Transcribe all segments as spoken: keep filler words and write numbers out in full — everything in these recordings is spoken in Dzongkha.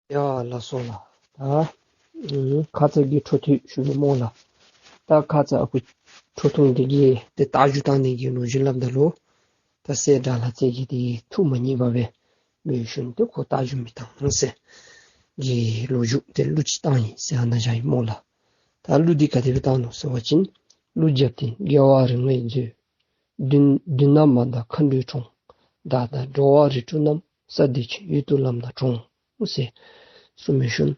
ཡ་ལགས་སོ་ལགས། ད་ཨ་ཁ་ཙ་གི་འཕྲོ་མཐུད་ཞུ་ནི་སྨོ་ལགས། ད་ཁ་ཙ་ཨ་ཁུ་ཁྲོ་ཐུང་འདི་གིས་ཏེ་རྟ་རྒྱུག་བཏང་ནི་གི་ལོ་རྒྱུས་སླབ་ད་ལུ་ད་སྲས་དགྲ་ལྷ་རྩེ་རྒྱལ་འདི་ཐུགས་མ་མཉེས་པར་སྦེ་འབད་ཞིནམ་ཏེ་ཁོ་རྟ་རྒྱུག་མི་བཏང་ཟེར་གྱི་ལོ་རྒྱུས་ཏེ་གླུ་ཅིག་བཏང་ཡི་ཟེར་ཨ་ནཱ་བཞག་ཡི་སྨོ་ལགས། ད་གླུ་འདི་ག་དེ་སྦེ་བཏང་ནུག་ཟེར་བ་ཅིན། ཀླུ་རྒྱལཔོ་དེ་རྒྱལ་བ་རིགས་ལྔའི་མཛོད། མདུན་མདུན་ན་མ་དང་མཁའ་འགྲོའི་གྲོང་། བདག་དང་འགྲོ་བ་རིགས་དྲུག་རྣམས། ས་འདི་ཕྱིན་ཡུལ་དུ་ལམ་སྣ་དྲོངས། ཟེར་གསུངས་མི་ཞུ་ནི།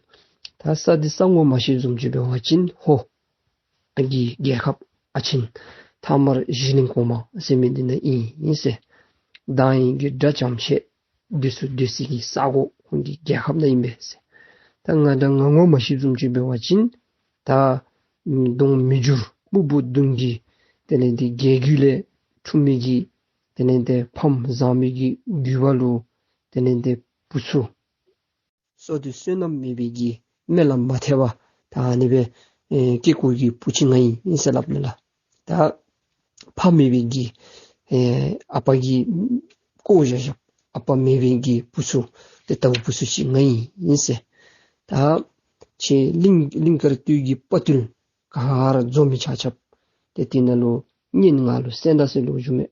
ད་ས་འདི་ས་ངོ་མ་ཤེས་བཟུམ་ཅིག་འབད་བ་ཅིན་ཧོར་གྱི་རྒྱལ་ཁབ་ཨ་ཆེན་ཐང་དམར་གཞི་གླིང་གོང་མ་ཟེར་མི་འདི་ནང་ཨིན་ཟེར། བདག་ཡིད་ཀྱི་དགྲ་ཅམ་ཤེས་འདི་ཚུ་སྡོད་སའི་གི་ས་གོ་ཁོང་གི་རྒྱལ་ཁབ་ནང་ཨིན་པས་ཟེར། ད་ང་དང་ང་ངོ་མ་ཤེས་བཟུམ་ཅིག་འབད་བ་ཅིན་ད་གདོང་མི་འགྱུར་སྨུག་པོ་གདོང་གི་དེ་ལས་ཏེ་རྒྱལ་རྒྱུད་ལས་འཁྲུངས་མི་གི་དེ་ལས་ཏེ་ཕམ་བཟང་མི་གི་རྒྱུད་པ་ལུ་དེ་ལས་ཏེ་བུ་ཚུ་བསོད་བདེ་བསོད་ནམས་མེད་པའི་གི་སྨོན་ལམ་མ་ཐེག་པར་ད་ཨ་ནི་སྦེ་ཨེ་སྐྱེ་དགོ་གི་བུ་ཅིག་ང་ཨིན་ཟེར་སླབ་མས་ལགས། ད་ཕ་མེད་པའི་གི་ཨེ་ཨ་པ་གིས་བཀོ་བཞག་བཞགཔ་ཨ་པ་མེད་པའི་གི་བུ་ཚུ་ཏེ་ལྟ་བུ་བུ་ཚུ་ཅིག་ང་ཨིན་ཟེར། ད་ཁྱེད་གླིང་གླིང་དཀར་སྟོད་ཀྱི་དཔའ་བརྟུལ་ག་ར་འཛོམས་མི་ཆ་ཁྱབ་ཏེ་དེ་ནང་ལུ་གཉེན་ང་ལུ་གསན་ད་ཟེར་ལོ་རྒྱུས་མས།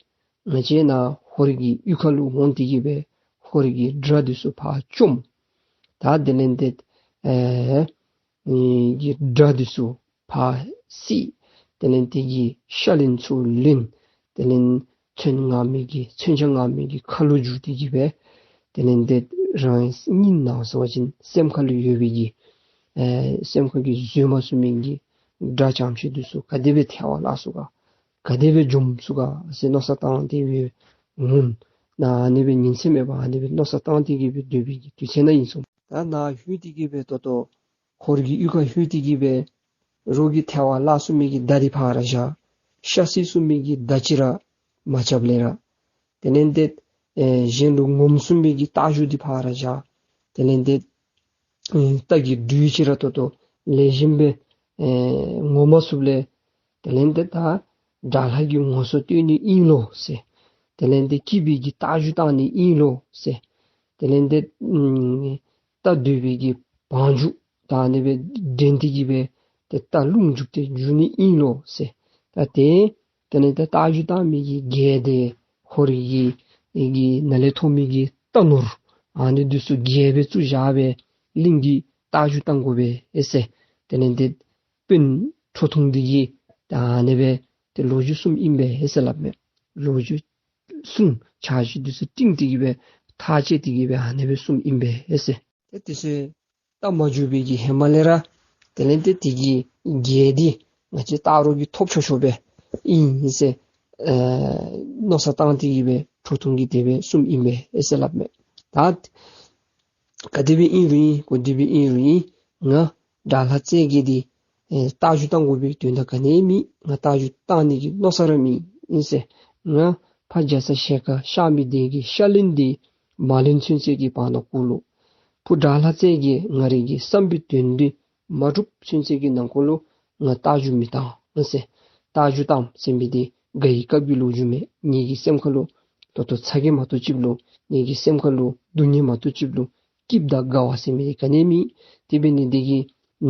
ང་བཅས་ནཱ་ཧོར་གྱི་གཡུས་ཁ་ལུ་འོང་སྟེ་གི་སྦེ་ཧོར་གྱི་དགྲ་འདི་ཚུ་ཕར་བཅོམ། ད་དེ་ལས་ཏེ་ཨེ་གི་དགྲ་འདི་ཚུ་ཕར་བསད། དེ་ལས་དེ་གི་ཤ་ལན་ཚུ་ལེན། དེ་ལས་མཚོན་མངགས་མི་གི་མཚོན་ཆ་མངགས་མི་གི་ཁ་ལུ་འཇུག་སྟེ་གི་སྦེ་དེ་ལས་ཏེ་རང་སྙིང་ནང་ཟེར་བ་ཅིན་སེམས་ཁ་ལུ་ཡོད་པའི་གི་ཨེ་སེམས་ཁ་གིས་བཟོད་མ་ཚུགས་མི་གི་དགྲ་ཅམ་ཤེས་འདི་ཚུ་ག་དེ་སྦེ་ཐལ་བར་བརླག་ཚུགས་ག། ག་དེ་སྦེ་འཇོམས་ཚུགས་ག་ཟེར་མནོ་བསམ་བཏང་སྟེ་སྦེ་འོང་། ནཱ་ཨ་ནི་སྦེ་ཉིན་མཚན་མེད་པར་ཨ་ནི་སྦེ་མནོ་བསམ་བཏང་སྟེ་གི་སྦེ་སྡོད་པའི་གི་དུས་ཚོད་ནང་ཨིན་སོང་། ད་ནཱ་ལྷོད་དེ་གི་སྦེ་ད་ལྟོ་ཧོར་གྱི་གཡུས་ཁར་ལྷོད་དེ་གི་སྦེ་རོགས་ཀྱིས་ཐལ་བར་བརླག་ཚུགས་མི་གི་མདའ་འདི་ཕར་ར་བཞག། ཤ་བསད་ཚུགས་མི་གི་མདའ་ཅིག་ར་མ་རྐྱབ་ལས་ར། དེ་ལས་ཏེ་ཨེ་གཞན་ལུ་ངོམ་ཚུགས་མི་གི་རྟ་རྒྱུག་འདི་ཕར་ར་བཞག། དེ་ལས་ཏེ་ཨེ་རྟ་གི་སྦྲུལ་ཅིག་ར་ད་ལྟོ་ལེགས་ཤོམ་སྦེ་ཨེ་ངོ་མ་ཚུགསཔ་ལས་དེ་ལས་ཏེ་ད་དགྲ་ལྷ་གི་ངོ་སོ་སྟོན་ནི་ཨིན་ལོ་ཟེར། དེ་ལས་ཏེ་སྐྱིད་པའི་གི་རྟ་རྒྱུག་བཏང་ནི་ཨིན་ལོ་ཟེར། དེ་ལས་ཏེ་ཨམ་རྟ་སྡོད་པའི་གི་བང་རྒྱུག་ད་ཨ་ནི་སྦེ་འདྲེན་ཏེ་གི་སྦེ་ཏེ་རྟ་རླུང་རྒྱུག་སྟེ་རྒྱུག་ནི་ཨིན་ལོ་ཟེར། ད་ཏེ་དེ་ལས་ཏེ་རྟ་རྒྱུག་བཏང་མི་གི་རྒྱལཔོ་དེ་ཧོར་གྱི་ཨེ་གི་ནང་ལས་ཐོན་མི་གི་རྟ་ནོར་ཨ་ནི་འདི་ཚུ་རྒྱལཔོ་སྦེ་བཙུགས་བཞག་སྦེ་གླིང་གི་རྟ་རྒྱུག་བཏང་དགོ་པས་ཨེ་ཟེར། དེ་ལས་ཏེ་དཔོན་ཁྲོ་ཐུང་འདི་གིས་ད་ཨ་ནི་སྦེ་ཏེ་ལོ་རྒྱུས་གསུངམ་ཨིན་པས་ཨེ་ཟེར་སླབ་མས། ལོ་རྒྱུས་གསུངས་ཕྱག་ཕྱི་འདི་ཚུ་བཏིང་སྟེ་གི་སྦེ་ཐག་བཅད་དེ་གི་སྦེ་ཨ་ནི་སྦེ་གསུངམ་ཨིན་པས་ཨེ་ཟེར། ཏེ་དེ་ཚེ་རྟ་མ་རྒྱུག་པའི་གི་ཧེ་མ་ལས་ར་དེ་ལས་ཏེ་དེ་གི་རྒྱལཔོ་འདི་ང་བཅས་རྟ་རོགས་ཀྱིས་ཐོབ་ཆོག་ཆོག་སྦེ་ཨིན་ཟེར་ཨེ་མནོ་བསམ་བཏང་སྟེ་གི་སྦེ་ཁྲོ་ཐུང་གིས་དེ་སྦེ་གསུངམ་ཨིན་པས་ཨེ་ཟེར་སླབ་མས། ད་ག་དེ་སྦེ་ཨིན་རུང་ཨིན་ག་དེ་སྦེ་ཨིན་རུང་ཨིན་ང་དགྲ་ལྷ་རྩེ་རྒྱལ་འདི་ཨེ་རྟ་རྒྱུག་བཏང་དགོ་པའི་དོན་དག་ག་ནི་མེད། ང་རྟ་རྒྱུག་བཏང་ནི་གི་མནོ་བསམ་ར་མེད་ཨིན་ཟེར། ང་ཕར་རྒྱ་ཚ་ཞལ་དཀར་གཤགས་མི་འདི་གི་ཤ་ལན་འདི་མ་ལེན་ཚུན་ཚོད་ཀྱི་བར་ན་གུ་ལུ་ཕུ་དགྲ་ལྷ་རྩེ་རྒྱལ་ང་རའི་གི་བསམ་པའི་དོན་འདི་མ་འགྲུབ་ཚུན་ཚོད་ཀྱི་ནང་འཁོད་ལུ་ང་རྟ་རྒྱུག་མི་བཏང་ཨིན་ཟེར། རྟ་རྒྱུག་བཏངམ་ཟེར་མི་འདི་དགའ་བའི་སྐབས་ཀྱི་ལོ་རྒྱུས་མེན། ངེ་གི་སེམས་ཁ་ལུ་ད་ལྟོ་ཚ་གྱང་མ་གཏོགས་ཅིག་ལུ་ངེ་གི་སེམས་ཁ་ལུ་སྡུག་བསྔལ་མ་གཏོགས་ཅིག་ལུ་སྐྱིདཔ་དང་དགའ་བ་ཟེར་མི་འདི་ག་ནི་མེད། དེ་འབད་ནི་འདི་གིས་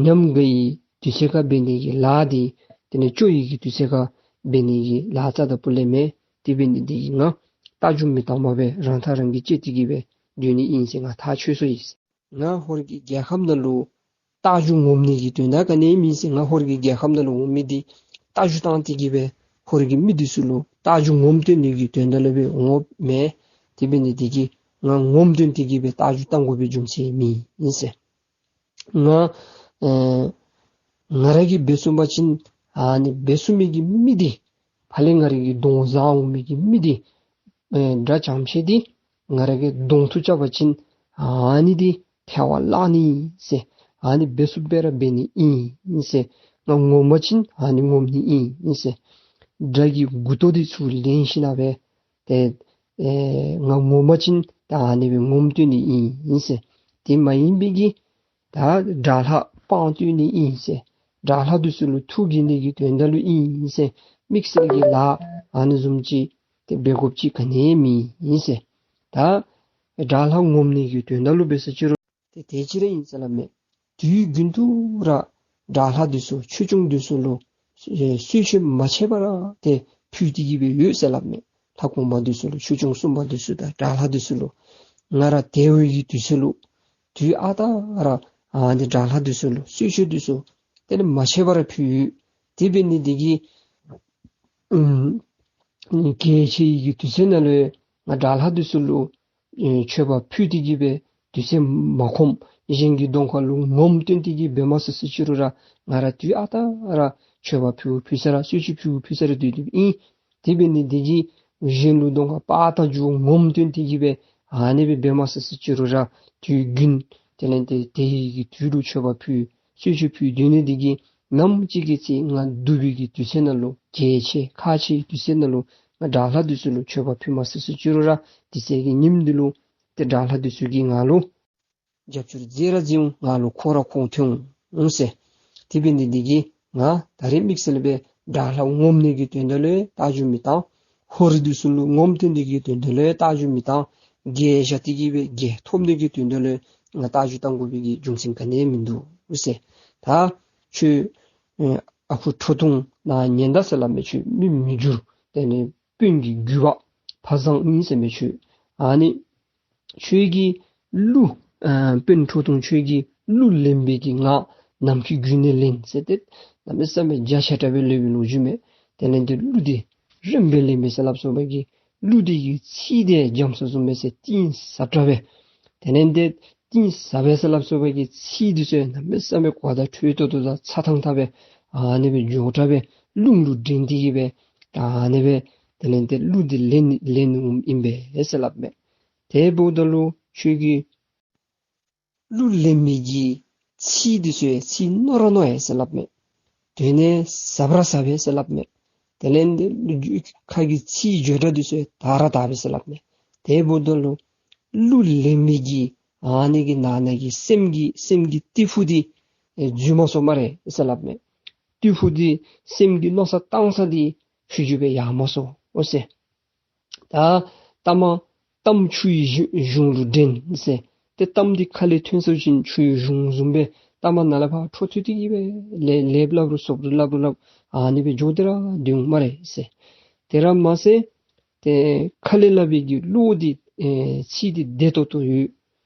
ཉམས་དགའ་བའི་དུས་ཚོད་ཁར་འབད་ནི་གི་ལཱ་འདི་དེ་ལས་སྐྱོ་བའི་གི་དུས་ཚོད་ཁར་འབད་ནི་གི་ལཱ་རྩ་དང་པོ་ལས་མེན། དེ་འབད་ནི་འདི་གིས་ང་རྟ་རྒྱུག་མི་བཏངམ་སྦེ་རང་ཐག་རང་གིས་བཅད་དེ་གི་སྦེ་སྡོད་ནི་ཨིན་ཟེར་ང་ཐག་ཆོད་སོ་ཡི། ང་ཧོར་གྱི་རྒྱལ་ཁམས་ནང་ལུ་རྟ་རྒྱུག་ངོམ་ནི་གི་དོན་དག་ག་ནི་མེད་ཟེར། ང་ཧོར་གྱི་རྒྱལ་ཁམས་ནང་ལུ་འོང་མི་འདི་རྟ་རྒྱུག་བཏང་སྟེ་གི་སྦེ་ཧོར་གྱི་མི་འདི་ཚུ་ལུ་རྟ་རྒྱུག་ངོམ་སྟོན་ནི་གི་དོན་དག་ལུ་སྦེ་འོངམ་མེན། དེ་འབད་ནི་འདི་གིས་ང་ངོམ་སྟོན་ཏེ་གི་སྦེ་རྟ་རྒྱུག་བཏང་དགོ་པའི་རྒྱུ་མཚན་མེད་ཨིན་ཟེར། ང་ཨེ་ང་ར་གིས་འབད་ཚུགས་པ་ཅིན་ཨ་ནི་འབད་ཚུགས་མི་གི་མི་འདི་ཕར་ལས་ང་ར་གི་གདོང་བཟའ་འོང་མི་གི་མི་འདི་ཨེ་དགྲ་ཅམ་ཤེས་འདི་ང་ར་གི་གདོང་ཐུག་རྐྱབ་པ་ཅིན་ཨ་ནི་འདི་ཐལ་བར་བརླག་ནི་ཨིན་ཟེར། ཨ་ནི་འབད་ཚུགསཔ་སྦེ་ར་འབད་ནི་ཨིན་ཟེར། ང་ངོམ་པ་ཅིན་ཨ་ནི་ངོམ་ནི་ཨིན་ཟེར། དགྲ་གི་མགུ་ཏོ་འདི་ཚུར་ལེན་ཞིནམ་སྦེ་ཏེ་ཨེ་ང་ངོམ་པ་ཅིན་ད་ཨ་ནི་སྦེ་ངོམ་སྟོན་ནི་ཨིན་ཟེར། དེ་མ་ཡིན་པའི་གི་ད་དགྲ་ལྷ་དཔང་སྟོན་ནི་ཨིན་ཟེར། དགྲ་ལྷ་འདི་ཚུ་ལུ་ཐུགས་དགྱེས་ནི་གི་དོན་དག་ལུ་ཨིན་ཟེར། དམིགས་བསལ་གྱི་ལཱ་ཨ་ནི་བཟུམ་ཅིག་ཏེ་འབད་དགོཔ་ཅིག་ག་ནི་མེད་ཨིན་ཟེར། ད་དགྲ་ལྷ་ངོམ་ནི་གི་དོན་དག་ལུ་འབད་ས་ཅི་རུང་ དེ་ཅིག་ར་ཨིན་ཟེར་སླབ་མས། དུས་རྒྱུན་དུ་ར་དགྲ་ལྷ་འདི་ཚུ་ཆོས་སྐྱོང་འདི་ཚུ་ལུ་ཨེ་གསོལ་མཆོད་མ་ཆད་པར་ར་ཏེ་ཕུལ་ཏེ་གི་སྦེ་ཡོད་ཟེར་སླབ་མས། ལྷ་གོང་མ་འདི་ཚུ་ལུ་ཆོས་སྐྱོང་གསུམ་པ་འདི་ཚུ་དང་དགྲ་ལྷ་འདི་ཚུ་ལུ་ང་ར་དལ་བའི་གི་དུས་ཚོད་ལུ་དུས་ཨ་རྟག་ར་ཨ་ནི་དགྲ་ལྷ་འདི་ཚུ་ལུ་གསོལ་མཆོད་འདི་ཚུ་དེ་ལས་མ་ཆད་པར་ར་ཕུལ་ཡོད། དེ་འབད་ནི་འདི་གིས་ཨུམ་གལ་ཆེ་བའི་གི་དུས་ཚོད་ནང་ལུ་ང་དགྲ་ལྷ་འདི་ཚུ་ལུ་ཨེ་མཆོད་པ་ཕུལ་ཏེ་གི་སྦེ་དུས་ཚོད་མ་ཁོམ་གཞན་གྱི་གདོང་ཁ་ལུ་ངོམ་སྟོན་ཏེ་གི་འབད་མ་ཚུགས་ཟེར་ཅི་རུང་ར་ང་ར་དུས་ཨ་རྟག་ར་མཆོད་པ་ཕུལ་ཕུལ་ས་ར་གསོལ་མཆོད་ཕུལ་ཕུལ་ས་ར་སྡོད་དེ་ཨིན། དེ་འབད་ནི་འདི་གིས་གཞན་ལུ་གདོང་ཁ་པར་ད་འགྱོ་ངོམ་སྟོན་ཏེ་གི་སྦེ་ཨ་ནི་སྦེ་འབད་མ་ཚུགས་ཟེར་ཅི་རུང་ར་དུས་རྒྱུན་དེ་ལས་ཏེ་དེ་ཡི་གི་དུས་ལུ་མཆོད་པ་ཕུལ་གསོལ་མཆོད་ཕུལ་སྡོད་ནི་འདི་གིས་ནམ་ཅིག་གི་ཚེ་ང་སྡུག་པའི་གི་དུས་ཚོད་ནང་ལུ་གལ་ཆེ་ཁག་ཆེ་དུས་ཚོད་ནང་ལུ་ང་དགྲ་ལྷ་འདི་ཚུ་ལུ་མཆོད་པ་ཕུལ་མ་ཚུགས་ཟེར་ཅི་རུང་ར་དེ་ཚེ་གི་ཉིནམ་འདི་ལུ་ཏེ་དགྲ་ལྷ་འདི་ཚུ་གིས་ང་ལུ་རྒྱབ་སྐྱོར་མཛད་ར་མཛད་འོང་ང་ལུ་ཁོང་ར་ཁོང་ཐོན་འོང་ཟེར། དེ་འབད་ནི་འདི་གིས་ང་ད་རེས་དམིགས་བསལ་སྦེ་དགྲ་ལྷ་ངོམ་ནི་གི་དོན་དག་ལུ་རྟ་རྒྱུག་མི་བཏང་། ཧོར་འདི་ཚུ་ལུ་ངོམ་སྟོན་ནི་གི་དོན་དག་ལུ་རྟ་རྒྱུག་མི་བཏང་། རྒྱལ་བཞག་སྟེ་གི་སྦེ་རྒྱལ་ཐོབ་ནི་གི་དོན་དག་ལུ་ང་རྟ་རྒྱུག་བཏང་དགོ་པའི་གི་རྒྱུ་མཚན་ག་ནི་མིན་འདུག་ཟེར། ད་ཁྱོད་ཨེ་ཨ་ཁུ་ཁྲོ་ཐུང་ནཱ་ཉན་ད་ཟེར་སླབ་མས། ཁྱོད་མི་མི་འགྱུར། དེ་ལས་དཔོན་གྱི་རྒྱུད་པ་ཕ་བཟང་ཨིན་ཟེར་མས། ཁྱོད་ཨ་ནི་ཁྱོད་ཀྱི་གླུ་ཨ་དཔོན་ཁྲོ་ཐུང་ཁྱོད་ཀྱི་གླུ་ལེན་པའི་གི་ངག་ནམ་མཁའི་རྒྱུད་ནས་ལེན་ཟེར་ཏེ་གནམ་མེད་ས་མེད་རྒྱ་ཆེ་དྲགས་སྦེ་ལེན་པའི་ལོ་རྒྱུས་མས། དེ་ལས་ཏེ་གླུ་འདི་རིངམ་སྦེ་ལེན་པས་ཟེར་སླབ་སོང་བ་གི་གླུ་འདི་གི་ཚིག་འདི་འཇམ་ས་བཟུམ་སྦེ་ཟེར་གཏིང་ཟབ་དྲགས་སྦེ། དེ་ལས་ཏེ་གཏིང་ཟབ་པས་ཟེར་སླབ་སོང་བ་གི་ཚིག་འདི་ཚུ་གནམ་མེད་ས་མེད་གོ་བརྡ་འཕྲོད་ཏོག་ཏོ་དང་ཚ་ཐང་ཐང་སྦེ་ཨ་ནི་སྦེ་མགྱོགས་དྲགས་སྦེ་རླུང་ལུ་འགྲན་ཏེ་གི་སྦེ་ད་ཨ་ནི་སྦེ་དེ་ལས་ཏེ་གླུ་འདི་ལེན་ལེན་འོངམ་ཨིན་པས་ཟེར་སླབ་མས། དེ་འབདཝ་ད་ལུ་ཁྱོད་ཀྱི་གླུ་ལེན་མི་གི་ཚིག་འདི་ཚུ་ཚིག་རྣོ་ར་རྣོ་ཡི་ཟེར་སླབ་མས། དོན་ནི་ཟབ་ར་ཟབ་ཡི་ཟེར་སླབ་མས། དེ་ལས་ཁ་གི་ཚིག་བརྗོད་སྒྲ་འདི་ཚུ་དག་ར་དག་པས་ཟེར་སླབ་མས། དེ་འབདཝ་ད་ལུ་གླུ་ལེན་མི་གི་ཨ་ནི་གི་ནང་ན་གི་སེམས་ཀྱི་སེམས་ཀྱི་ཏི་ཕུ་འདི་ཨེ་འཛུལ་མ་སོང་སྨ་རེ་ཟེར་སླབ་མས། ཏི་ཕུ་འདི་སེམས་ཀྱི་མནོ་ས་བཏང་ས་འདི་ཕྱི་འགྱུར་སྦེ་ཡར་མ་སོང་འོང་ཟེར། ད་གཏམ་གཏམ་ཆུ་ཡི་གཞུང་གཞུང་ལུ་འདྲེན་ཟེར། ཏེ་གཏམ་འདི་ཁ་ལས་ཐོན་སོ་ཞིནམ་ཆུ་ཡི་གཞུང་བཟུམ་སྦེ་གཏམ་ནང་ལས་ཕར་འཕྲོ་མཐུད་དེ་གི་སྦེ་ལེ་ལེབ་སླབ་རུང་སོབ་རུང་སླབ་རུང་སླབ་ཨ་ནི་སྦེ་འགྱོ་སྟེ་ར་སྡོད་འོང་སྨ་རེ་ཟེར། དེ་ར་མ་ཚད་ཏེ་ཁ་ལས་སླབ་པའི་གི་བློ་འདི་ཨེ་ཚིག་འདི་བདེ་ཏོག་ཏོ་ཡོད།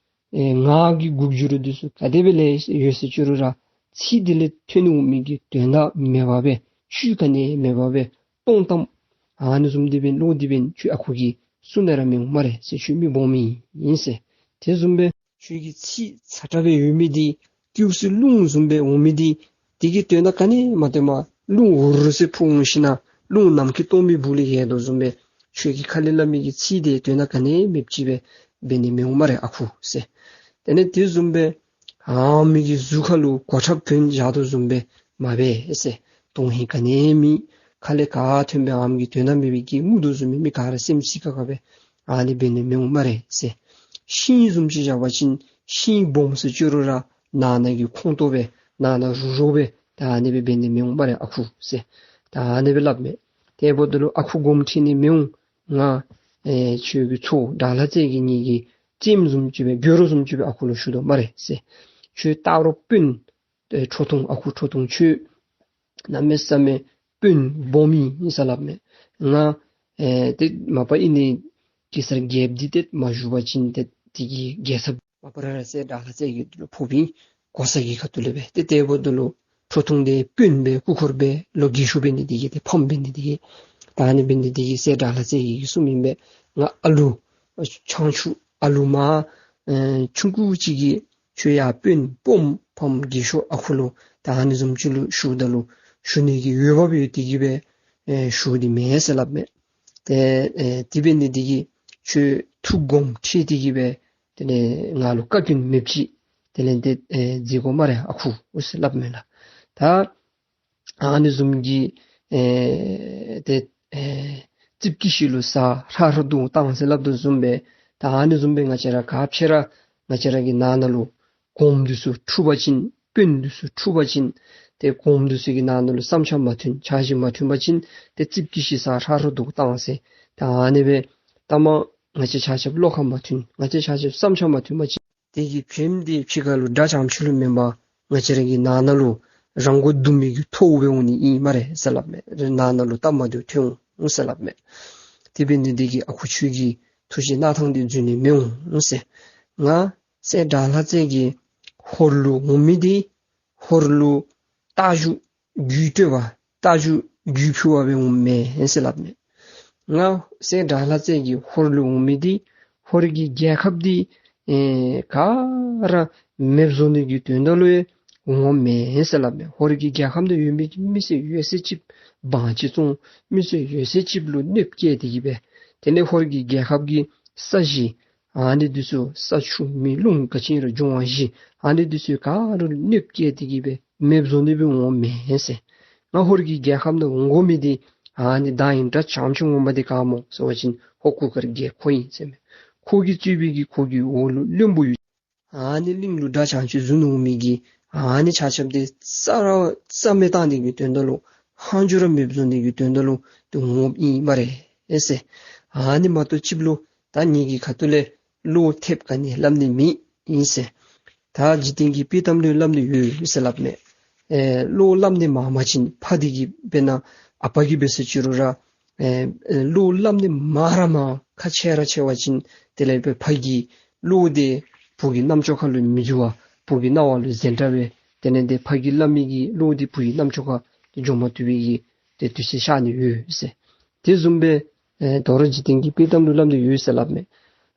ཨེ་ངག་གི་འགུག་འགྱུར་འདི་ཚུ་ག་དེ་སྦེ་ལས་ཡོད་ཟེར་ཅི་རུང་ར་ཚིག་འདི་ལས་ཐོན་འོང་མི་གི་དོན་དག་མེད་པ་སྦེ་བཅུད་ག་ནི་མེད་པ་སྦེ་སྟོང་གཏམ་ཨ་ནི་བཟུམ་འདི་སྦེ་བློ་འདི་སྦེ་ཁྱོད་ཨ་ཁུ་གིས་གསུང་ནི་ར་མི་འོང་སྨ་རེ་ཟེར། ཁྱོད་མི་སྦོམ་ཨིན་ཟེར། དེ་བཟུམ་སྦེ་ཁྱོད་ཀྱི་ཚིག་ཚ་དྲགས་སྦེ་ཡོད་མི་འདི་སྐྱེ་བོ་ཚུ་རླུང་བཟུམ་སྦེ་འོང་མི་འདི་དེ་གི་དོན་དག་ག་ནི་མ་སྟོནམ་རླུང་འུར་ཟེར་འཕུ་འོང་ཞིན་ན་རླུང་ནམ་མཁའི་སྟོང་པའི་སྦུག་ལས་ཡལ་དོ་བཟུམ་སྦེ་ཁྱོད་ཀྱི་ཁ་ལས་སླབ་མི་གི་ཚིག་འདི་དོན་དག་ག་ནི་མེདཔ་ཅིག་སྦེ་འབད་ནི་མི་འོང་སྨ་རེ་ཨ་ཁུ་ཟེར། དེ་ལས་དེ་བཟུམ་སྦེ་ཨ་མི་གི་གཟུགས་ཁ་ལུ་གོ་ཁྲབ་གྱོན་བཞག་དོ་བཟུམ་སྦེ་མ་འབད་ཟེར། དོན་ཧིང་ག་ནི་མེད། ཁ་ལས་ག་ཐོན་སྦེ་ཨ་མི་གི་དོན་དག་མེད་པའི་གི་ངུ་དོ་བཟུམ་སྦེ་མི་ག་ར་སེམས་ཚིག་ཁ་ཁ་སྦེ་ཨ་ནི་འབད་ནི་མི་འོང་སྨ་རེ་ཟེར། ཤིང་བཟུམ་ཅིག་བཞག་པ་ཅིན་ཤིང་སྦོམ་ཟེར་ཅི་རུང་ར་ནང་ན་གི་ཁོང་ཏོ་སྦེ་ནང་ན་རུག་རུག་སྦེ་ད་ཨ་ནི་སྦེ་འབད་ནི་མི་འོང་སྨ་རེ་ཨ་ཁུ་ཟེར། ད་ཨ་ནི་སྦེ་སླབ་མས། དེ་འབདཝ་ད་ལུ་ཨ་ཁུ་དགོངསམ་ཁྲེལ་ནི་མི་འོང་། ང་ཨེ་ཁྱོད་ཀྱི་ཚའོ་དགྲ་ལྷ་རྩེ་རྒྱལ་ངེ་གི་རྩེདམོ་བཟུམ་ཅིག་སྦེ་སྒྱུ་རོ་བཟུམ་ཅིག་སྦེ་ཨ་ཁུ་ལུ་ཞུ་དོ་སྨ་རེ་ཟེར། ཁྱོད་སྟག་རོང་དཔོན་ཨེ་ཁྲོ་ཐུང་ཨ་ཁུ་ཁྲོ་ཐུང་ཁྱོད་གནམ་མེད་ས་མེད་དཔོན་སྦོམ་ཨིན་ཟེར་སླབ་མས། ང་ཨེ་ཏེ་མ་པ་ཨིན་ནི་གེ་སར་རྒྱལཔོ་འདི་ཏེ་མ་བཞུགས་པ་ཅིན་ཏེ་དེ་གི་རྒྱལ་ཚབ་མ་པ་ར་ར་ཟེར་དགྲ་ལྷ་རྩེ་རྒྱལ་ལུ་ཕོགཔ་ཨིན། གོ་ས་གི་ཁ་ཐུག་ལས་སྦེ་ཏེ་དེ་འབདཝ་ད་ལུ་ཁྲོ་ཐུང་འདི་དཔོན་སྦེ་སྐུ་འཁོར་སྦེ་ལོ་རྒས་ཤོས་འབད་ནི་འདི་གིས་ཏེ་ཕམ་འབད་ནི་འདི་གིས་ད་ཨ་ནི་འབད་ནི་འདི་གིས་ཟེར་དགྲ་ལྷ་རྩེ་རྒྱལ་གྱིས་གསུངམ་ཨིན་པས། ང་ཨ་ལུ་ཆང་ཆུ་ཨ་ལུ་མ་ཨེ་ཆུང་ཀུ་ཅིག་གིས་ཁྱོད་ཡར་དཔོན་སྦོམ་ཕམ་རྒས་ཤོས་ཨ་ཁུ་ལུ་ད་ཨ་ནི་བཟུམ་ཅིག་ལུ་ཞུཝ་ད་ལུ་ཞུ་ནི་གི་འོས་འབབ་ཡོད་དེ་གིས་སྦེ་ཨེ་ཞུ་ནི་མེད་ཟེར་སླབ་མས། ཏེ་ཨེ་དེ་འབད་ནི་འདི་གིས་ཁྱོད་ཐུགས་དགོངསམ་ཁྲེལ་ཏེ་གིས་སྦེ་དེ་ལས་ང་ལུ་བཀའ་བཀྱོན་མེདཔ་ཅིག་དེ་ལས་ཏེ་ཨེ་མཛད་དགོ་སྨ་རེ་ཨ་ཁུ་ཟེར་སླབ་མས་ལགས། ད་ཨ་ནི་བཟུམ་གྱི་ཨེ་ཏེ་ཨེ་རྩིགཔ་གི་ཤིང་ལུ་ས་ཧྲ་ཧྲ་བརྡུང་བཏང་ཟེར་སླབ་དོ་བཟུམ་སྦེ་ད་ཨ་ནི་བཟུམ་སྦེ་ང་བཅས་ར་ག་ཅི་ར་ང་བཅས་ར་གི་ནང་ན་ལུ་གོངམ་འདི་ཚུ་འཁྲུགས་པ་ཅིན་དཔོན་འདི་ཚུ་འཁྲུགས་པ་ཅིན་ཏེ་གོངམ་འདི་ཚུ་གི་ནང་ན་ལུ་བསམ་འཆར་མ་མཐུན་འཆར་གཞི་མ་མཐུན་པ་ཅིན་ཏེ་རྩིགཔ་གི་ཤིང་ས་ཧྲ་ཧྲ་བརྡུང་བཏང་ཟེར། ད་ཨ་ནི་སྦེ་ད་མ་ང་བཅས་ཆ་ཁྱབ་བློ་ཁ་མ་མཐུན་ང་བཅས་ཆ་ཁྱབ་བསམ་འཆར་མ་མཐུན་པ་ཅིན་ དེ་གི་བྱེམ་དེ་ཕྱི་ཁ་ལུ་དགྲ་བྱང་ཕྱི་ལུ་མེན་པར་ང་བཅས་ར་གི་ནང་ན་ལུ་རང་མགོ་རྡུང་མི་གི་ཐོཝ་སྦེ་འོང་ནི་ཨིན་སྨ་རེ་ཟེར་སླབ་མས། ནང་ན་ལུ་སྟབས་མ་བདེཝ་ཐོན་འོང་ཟེར་སླབ་མས། དེ་འབད་ནི་དེ་གིས་ཨ་ཁུ་ཁྱོད་ཀྱིས་ཐུགས་བཞེད་གནང་ཐངས་དེ་འཛོལ་ནི་མི་འོང་ཟེར། ང་སྲས་དགྲ་ལྷ་རྩེ་གིས་ཧོར་ལུ་འོང་མི་དེ་ཧོར་ལུ་རྟ་རྒྱུག་རྒྱུག་སྤྲོད་པར་རྟ་རྒྱུག་རྒྱུག་ཕུལ་བར་སྦེ་འོངམ་མེན་ཟེར་སླབ་མས། ང་སྲས་དགྲ་ལྷ་རྩེ་གིས་ཧོར་ལུ་འོང་མི་འདི་ཧོར་གྱི་རྒྱལ་ཁབ་འདི་ཨེ་ག་ར་མེདཔ་བཟོ་ནི་གི་དོན་དག་ལུ་འོངམ་མེན་ཟེར་སླབ་མས། ཧོར་གྱི་རྒྱལ་ཁབ་ནང་ཡོད་མི་གི་མི་སེར་ཡོད་ཚད་ཅིག་དབང་ཅིག་བཙོང་། མི་སེར་ཡོད་ཚད་ཅིག་ལུ་གནོདཔ་བཀལ་ཏེ་གིས་སྦེ་དེ་ལས་ཧོར་གྱི་རྒྱལ་ཁབ་ཀྱི་ས་གཞི་ཨ་ནི་འདི་ཚུ་ས་ཆུ་མེ་རླུང་ག་ཅི་ར་འབྱུང་བ་བཞི་ཨ་ནི་འདི་ཚུ་ག་ར་ལུ་གནོདཔ་བཀལ་ཏེ་གིས་སྦེ་མེདཔ་བཟོ་ནི་སྦེ་འོངམ་མེན་ཟེར། ང་ཧོར་གྱི་རྒྱལ་ཁབ་ནང་འོང་དགོ་མི་འདི་ཨ་ནི་བདག་ཨིན། དགྲ་བྱང་ཕྱི་འོངམ་འདི་ག་སྨོ་ཟེར་བ་ཅིན་ཧོར་གུར་དཀར་རྒྱལ་ཁོ་ཨིན་ཟེར་མས། ཁོ་གིས་གཙོས་པའི་གི་ཁོ་གི་འོག་ལུ་བློན་པོ་ཡོད། ཨ་ནི་གླིང་ལུ་དགྲ་བྱང་ཕྱི་བཟུང་འོང་མི་གི་ཨ་ནི་ཆ་ཁྱབ་འདི་རྩ་ར་རྩ་མེད་བཏང་ནི་གི་དོན་དག་ལུ་ཧང་ཇོ་ར་མེདཔ་བཟོ་ནི་གི་དོན་དག་ལུ་འདི་འོངམ་ཨིན་སྨ་རེ་ཟེར། ཨ་ནི་མ་གཏོགས་ཅིག་ལུ་ད་ངེ་གི་ཁ་ཐུག་ལས་བློ་ཐེབས་ག་ནི་སླབ་ནི་མེད་ཨིན་ཟེར། ད་འཇིག་རྟེན་གྱི་དཔྱེ་གཏམ་ལུ་སླབ་ནི་ཡོད་ཟེར་སླབ་མས། ཨེ་བློ་སླབ་ནི་མང་བ་ཅིན་ཕ་འདི་གིས་འབད་ན་ཨ་པ་གིས་འབད་ཟེར་ཅི་རུང་ར་ཨེ་ཨེ་བློ་སླབ་ནི་མང་ར་མང་ཁ་ཆེ་ར་ཆེ་བ་ཅིན་དེ་ལས་འབད་ཕ་གི་བློ་འདི་བུ་གི་རྣམ་ཅོ་ཁ་ལུ་མི་འགྱོ་བར་བུ་གི་རྣ་བ་ལུ་གཟན་འདྲ་སྦེ་དེ་ལས་འདི་ཕ་གིས་སླབ་མི་གི་བློ་འདི་བུ་གི་རྣམ་ཅོ་ཁར་འགྱོ་མ་བཏུབ་པའི་གི་ཏེ་དུས་ཚོད་ཤར་ནི་ཡོད་ཟེར། དེ་བཟུམ་སྦེ་ཨེ་དོ་རུང་འཇིག་རྟེན་གྱི་དཔྱེ་གཏམ་ལུ་སླབ་ནི་ཡོད་ཟེར་སླབ་མས།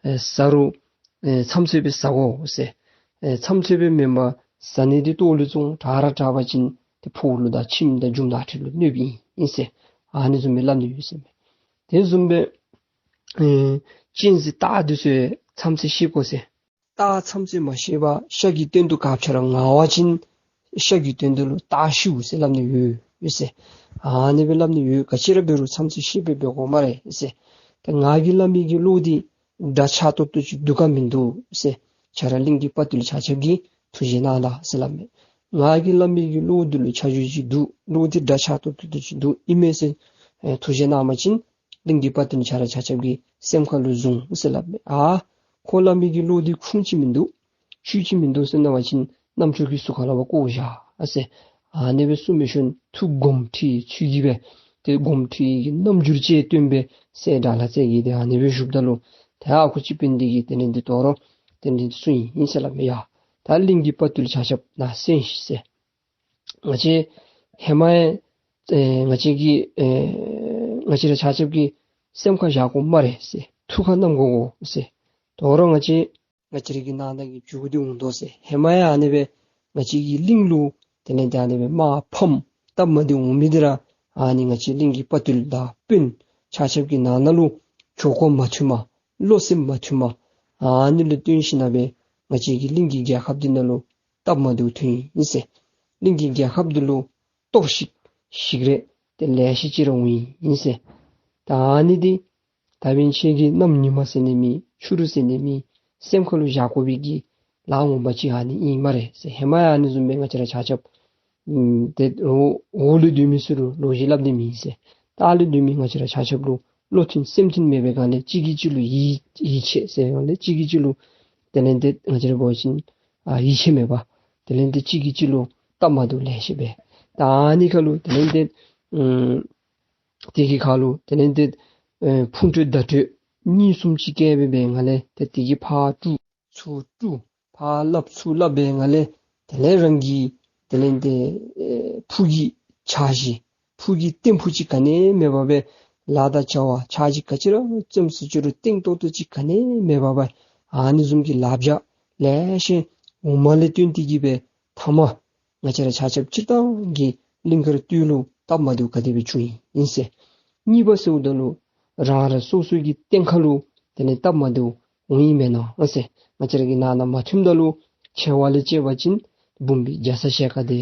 ཨེ་ཟ་རུང་ཨེ་མཚམས་ཚོད་སྦེ་ཟ་དགོ་ཟེར། ཨེ་མཚམས་ཚོད་སྦེ་མེན་པར་ཟ་ནི་འདི་ལྟོ་ལུ་བཙོང་དྲག་ར་དྲག་པ་ཅིན་ཏེ་ཕོཝ་ལུ་དང་མཆིནམ་དང་མཇུགམ་དང་ཁྲི་ལུ་གནོདཔ་ཨིན་ཨིན་ཟེར། ཨ་ནི་བཟུམ་སྦེ་སླབ་ནི་ཡོད་ཟེར་མས། དེ་བཟུམ་སྦེ་ཨེ་གཅན་གཟན་སྟག་འདི་ཚུ་མཚམས་ཚོད་ཤེས་དགོ་ཟེར། སྟག་མཚམས་ཚོད་མ་ཤེས་པར་ཤ་གི་དོན་དུ་ག་ཅི་ར་ང་བ་ཅིན་ཤ་གི་དོན་དུ་ལུ་སྟག་ཤིཝ་ཟེར་སླབ་ནི་ཡོད་ཡོད་ཟེར། ཨ་ནི་སྦེ་སླབ་ནི་ཡོད། ག་ཅི་ར་འབད་རུང་མཚམས་ཚོད་ཤེས་སྦེ་འབད་དགོ་སྨ་རེ་ཟེར། ཏེ་ང་གིས་སླབ་མི་གི་བློ་འདི་དྲག་ཆགས་ཏོག་ཏོ་ཅིག་འདུག་ག་མིན་འདུག་ཟེར། ཁྱེད་ར་གླིང་གི་དཔའ་རྟུལ་ཆ་ཁྱབ་ཀྱིས་ཐུགས་བཞེད་གནང་ད་ཟེར་སླབ་མས། ང་གིས་སླབ་མི་གི་བློ་འདི་ལུ་ཆ་འཇོག་ཅིག་འདུག། བློ་འདི་དྲག་ཆགས་ཏོག་ཏོ་ཅིག་འདུག་ཨིན་མས་ཟེར་ཨེ་ཐུགས་བཞེད་གནང་བ་ཅིན་གླིང་གི་དཔའ་རྟུལ་ཁྱེད་ར་ཆ་ཁྱབ་ཀྱིས་སེམས་ཁ་ལུ་བཟུང་ཟེར་སླབ་མས། ཨ་ཁོ་སླབ་མི་གི་བློ་འདི་ཁུངས་ཅིག་མིན་འདུག། ཆོས་ཅིག་མིན་འདུག་ཟེར་གནང་བ་ཅིན་རྣམ་ཅོ་གིས་ཟུར་ཁ་ལས་ཕར་བཀོ་བཞག་ཨ་ཟེར། ཨ་ནི་སྦེ་གསུངས་པའི་ཤུལ་ཐུགས་དགོངསམ་ཁྲེལ་ཚུལ་གྱིས་སྦེ་ཏེ་དགོངསམ་ཁྲེལ་གྱི་རྣམ་འགྱུར་ཅིག་སྟོན་སྦེ་སྲས་དགྲ་ལྷ་རྩེ་གིས་ཏེ་ཨ་ནི་སྦེ་བཞུགསཔ་ད་ལུ་ཏེ་ཨ་ཁུ་སྤྱི་དཔོན་འདི་གིས་དེ་ལས་འདི་དོ་རུང་དེ་ལས་འདི་གསུངས་ཡི་ཟེར་སླབ་མས། ཡ་ད་གླིང་གི་དཔའ་རྟུལ་ཆ་ཁྱབ་ནཱ་གསན་ཤིག་ཟེར། ང་བཅས་ཧེ་མ་ཡང་ཨེ་ང་བཅས་ཀྱིས་ཨེ་ང་བཅས་ར་ཆ་ཁྱབ་ཀྱིས་སེམས་ཁར་བཞག་དགོ་སྨ་རེ་ཟེར། ཐུགས་ཁར་བསྣམ་དགོ་གོ་ཟེར། དོ་རུང་ང་བཅས་ང་བཅས་ར་གི་ནང་ན་གི་བྱུས་འདི་འོང་དོ་ཟེར། ཧེ་མ་ཡང་ཨ་ནི་སྦེ་ང་བཅས་ཀྱི་གླིང་ལུ་དེ་ལས་འདི་ཨ་ནི་སྦེ་དམག་ཕམ་སྟབས་མ་བདེཝ་འོང་མི་འདི་ར་ཨ་ནི་ང་བཅས་གླིང་གི་དཔའ་རྟུལ་དང་དཔོན་ཆ་ཁྱབ་ཀྱི་ནང་ན་ལུ་ཆོ་ག་མ་མཐུན་པར་བློ་སེམས་མ་མཐུན་པར་ཨ་ནི་ལུ་བརྟེན་ཞིན་ན་སྦེ་ང་བཅས་ཀྱི་གླིང་གི་རྒྱལ་ཁབ་འདི་ནང་ལུ་སྟབས་མ་བདེཝ་ཐོན་ཡི་ཟེར། གླིང་གི་རྒྱལ་ཁབ་འདི་ལུ་གཏོར་བཤིག་ཞིག་རལ་ཏེ་ལེ་ཤ་ཅིག་ར་འོང་ཡི་ཟེར། ད་ཨ་ནི་འདི་ད་འབདན་ཁྱེད་ཀྱིས་གནམ་ཉི་མ་ཟེར་ནི་མེད། ཆུ་རུད་ཟེར་ནི་མེད། སེམས་ཁ་ལུ་བཞག་དགོ་པའི་གི་ལཱ་ངོ་མ་ཅིག་ཨ་ནི་ཨིན་སྨ་རེ་ཟེར། ཧེ་མ་ཡང་ཨ་ནི་བཟུམ་སྦེ་ང་བཅས་ར་ཆ་ཁྱབ་ཨམ་ཏེ་འོག་འོག་ལུ་སྡོད་མི་ཚུ་ལུ་ལོ་རྒྱུས་སླབ་ནི་མེད་ཟེར། ལྟག་ལུ་སྡོད་མི་ང་བཅས་ར་ཆ་ཁྱབ་ལུ་བློ་མཐུན་སེམས་མཐུན་མེད་པའི་སྒང་ལས་གཅིག་གིས་གཅིག་ལུ་ཡིད་ཡིད་ཆེས་ཟེར་སྒང་ལས་གཅིག་གིས་གཅིག་ལུ་དེ་ལས་འདི་ང་བཅས་ར་འབད་བ་ཅིན་ཨ་ཡིད་ཆེས་མེད་པར་དེ་ལས་འདི་གཅིག་གིས་གཅིག་ལུ་སྟབས་མ་བདེཝ་ལེ་ཤ་འབད། ད་ཨ་ནི་ཁར་ལུ་དེ་ལས་འདི་ཨམ་དེ་གི་ཁར་ལུ་དེ་ལས་འདི་ཨེ་ཕུང་དཀྲོལ་བརྡ་སྤྲོད་གཉིས་གསུམ་ཅིག་བཀལ་སྦེ་འབད་སྒང་ལས་ཏེ་དེ་གིས་ཕར་དཀྲུག་ཚུར་དཀྲུག་ཕར་སླབ་ཚུར་སླབ་འབད་སྒང་ལས་དེ་ལས་རང་གི་དེ་ལས་འདི་ཨེ་ཕུགས་ཀྱི་འཆར་གཞི་ཕུགས་ཀྱི་བརྟན་ཕུགས་ཅིག་ག་ནི་མེད་པར་སྦེ་ལཱ་དང་བྱ་བ་འཆར་གཞི་ག་ཅི་ར་བརྩམས་ཟེར་ཅི་རུང་བརྟན་ཏོག་ཏོ་ཅིག་ག་ནི་མེད་པར་སྦེ་ཨ་ནི་བཟུམ་གྱི་ལཱ་བྱ་ལེ་ཤ་འོང་མ་ལས་བརྟེན་ཏེ་གིས་སྦེ་ཐ་མ་ང་བཅས་ར་ཆ་ཁྱབ་སྤྱིར་བཏང་གི་གླིང་དཀར་སྟོད་ལུ་སྟབས་མ་བདེཝ་ག་དེ་སྦེ་བྱུང་ཡི་ཟེར། གཉིས་པ་ཟེརཝ་ད་ལུ་རང་རང་སོ་སོ་གི་བསྟན་ཁ་ལུ་དེ་ལས་སྟབས་མ་བདེཝ་འོང་ཡི་མེན་ན་ཟེར། ང་བཅས་ར་གི་ནང་ན་མ་མཐུནམ་ད་ལུ་ཆེ་བ་ལས་བཅད་པ་ཅིན་འབུམ་པའི་རྒྱ་ཚ་ཞལ་དཀར་དེ་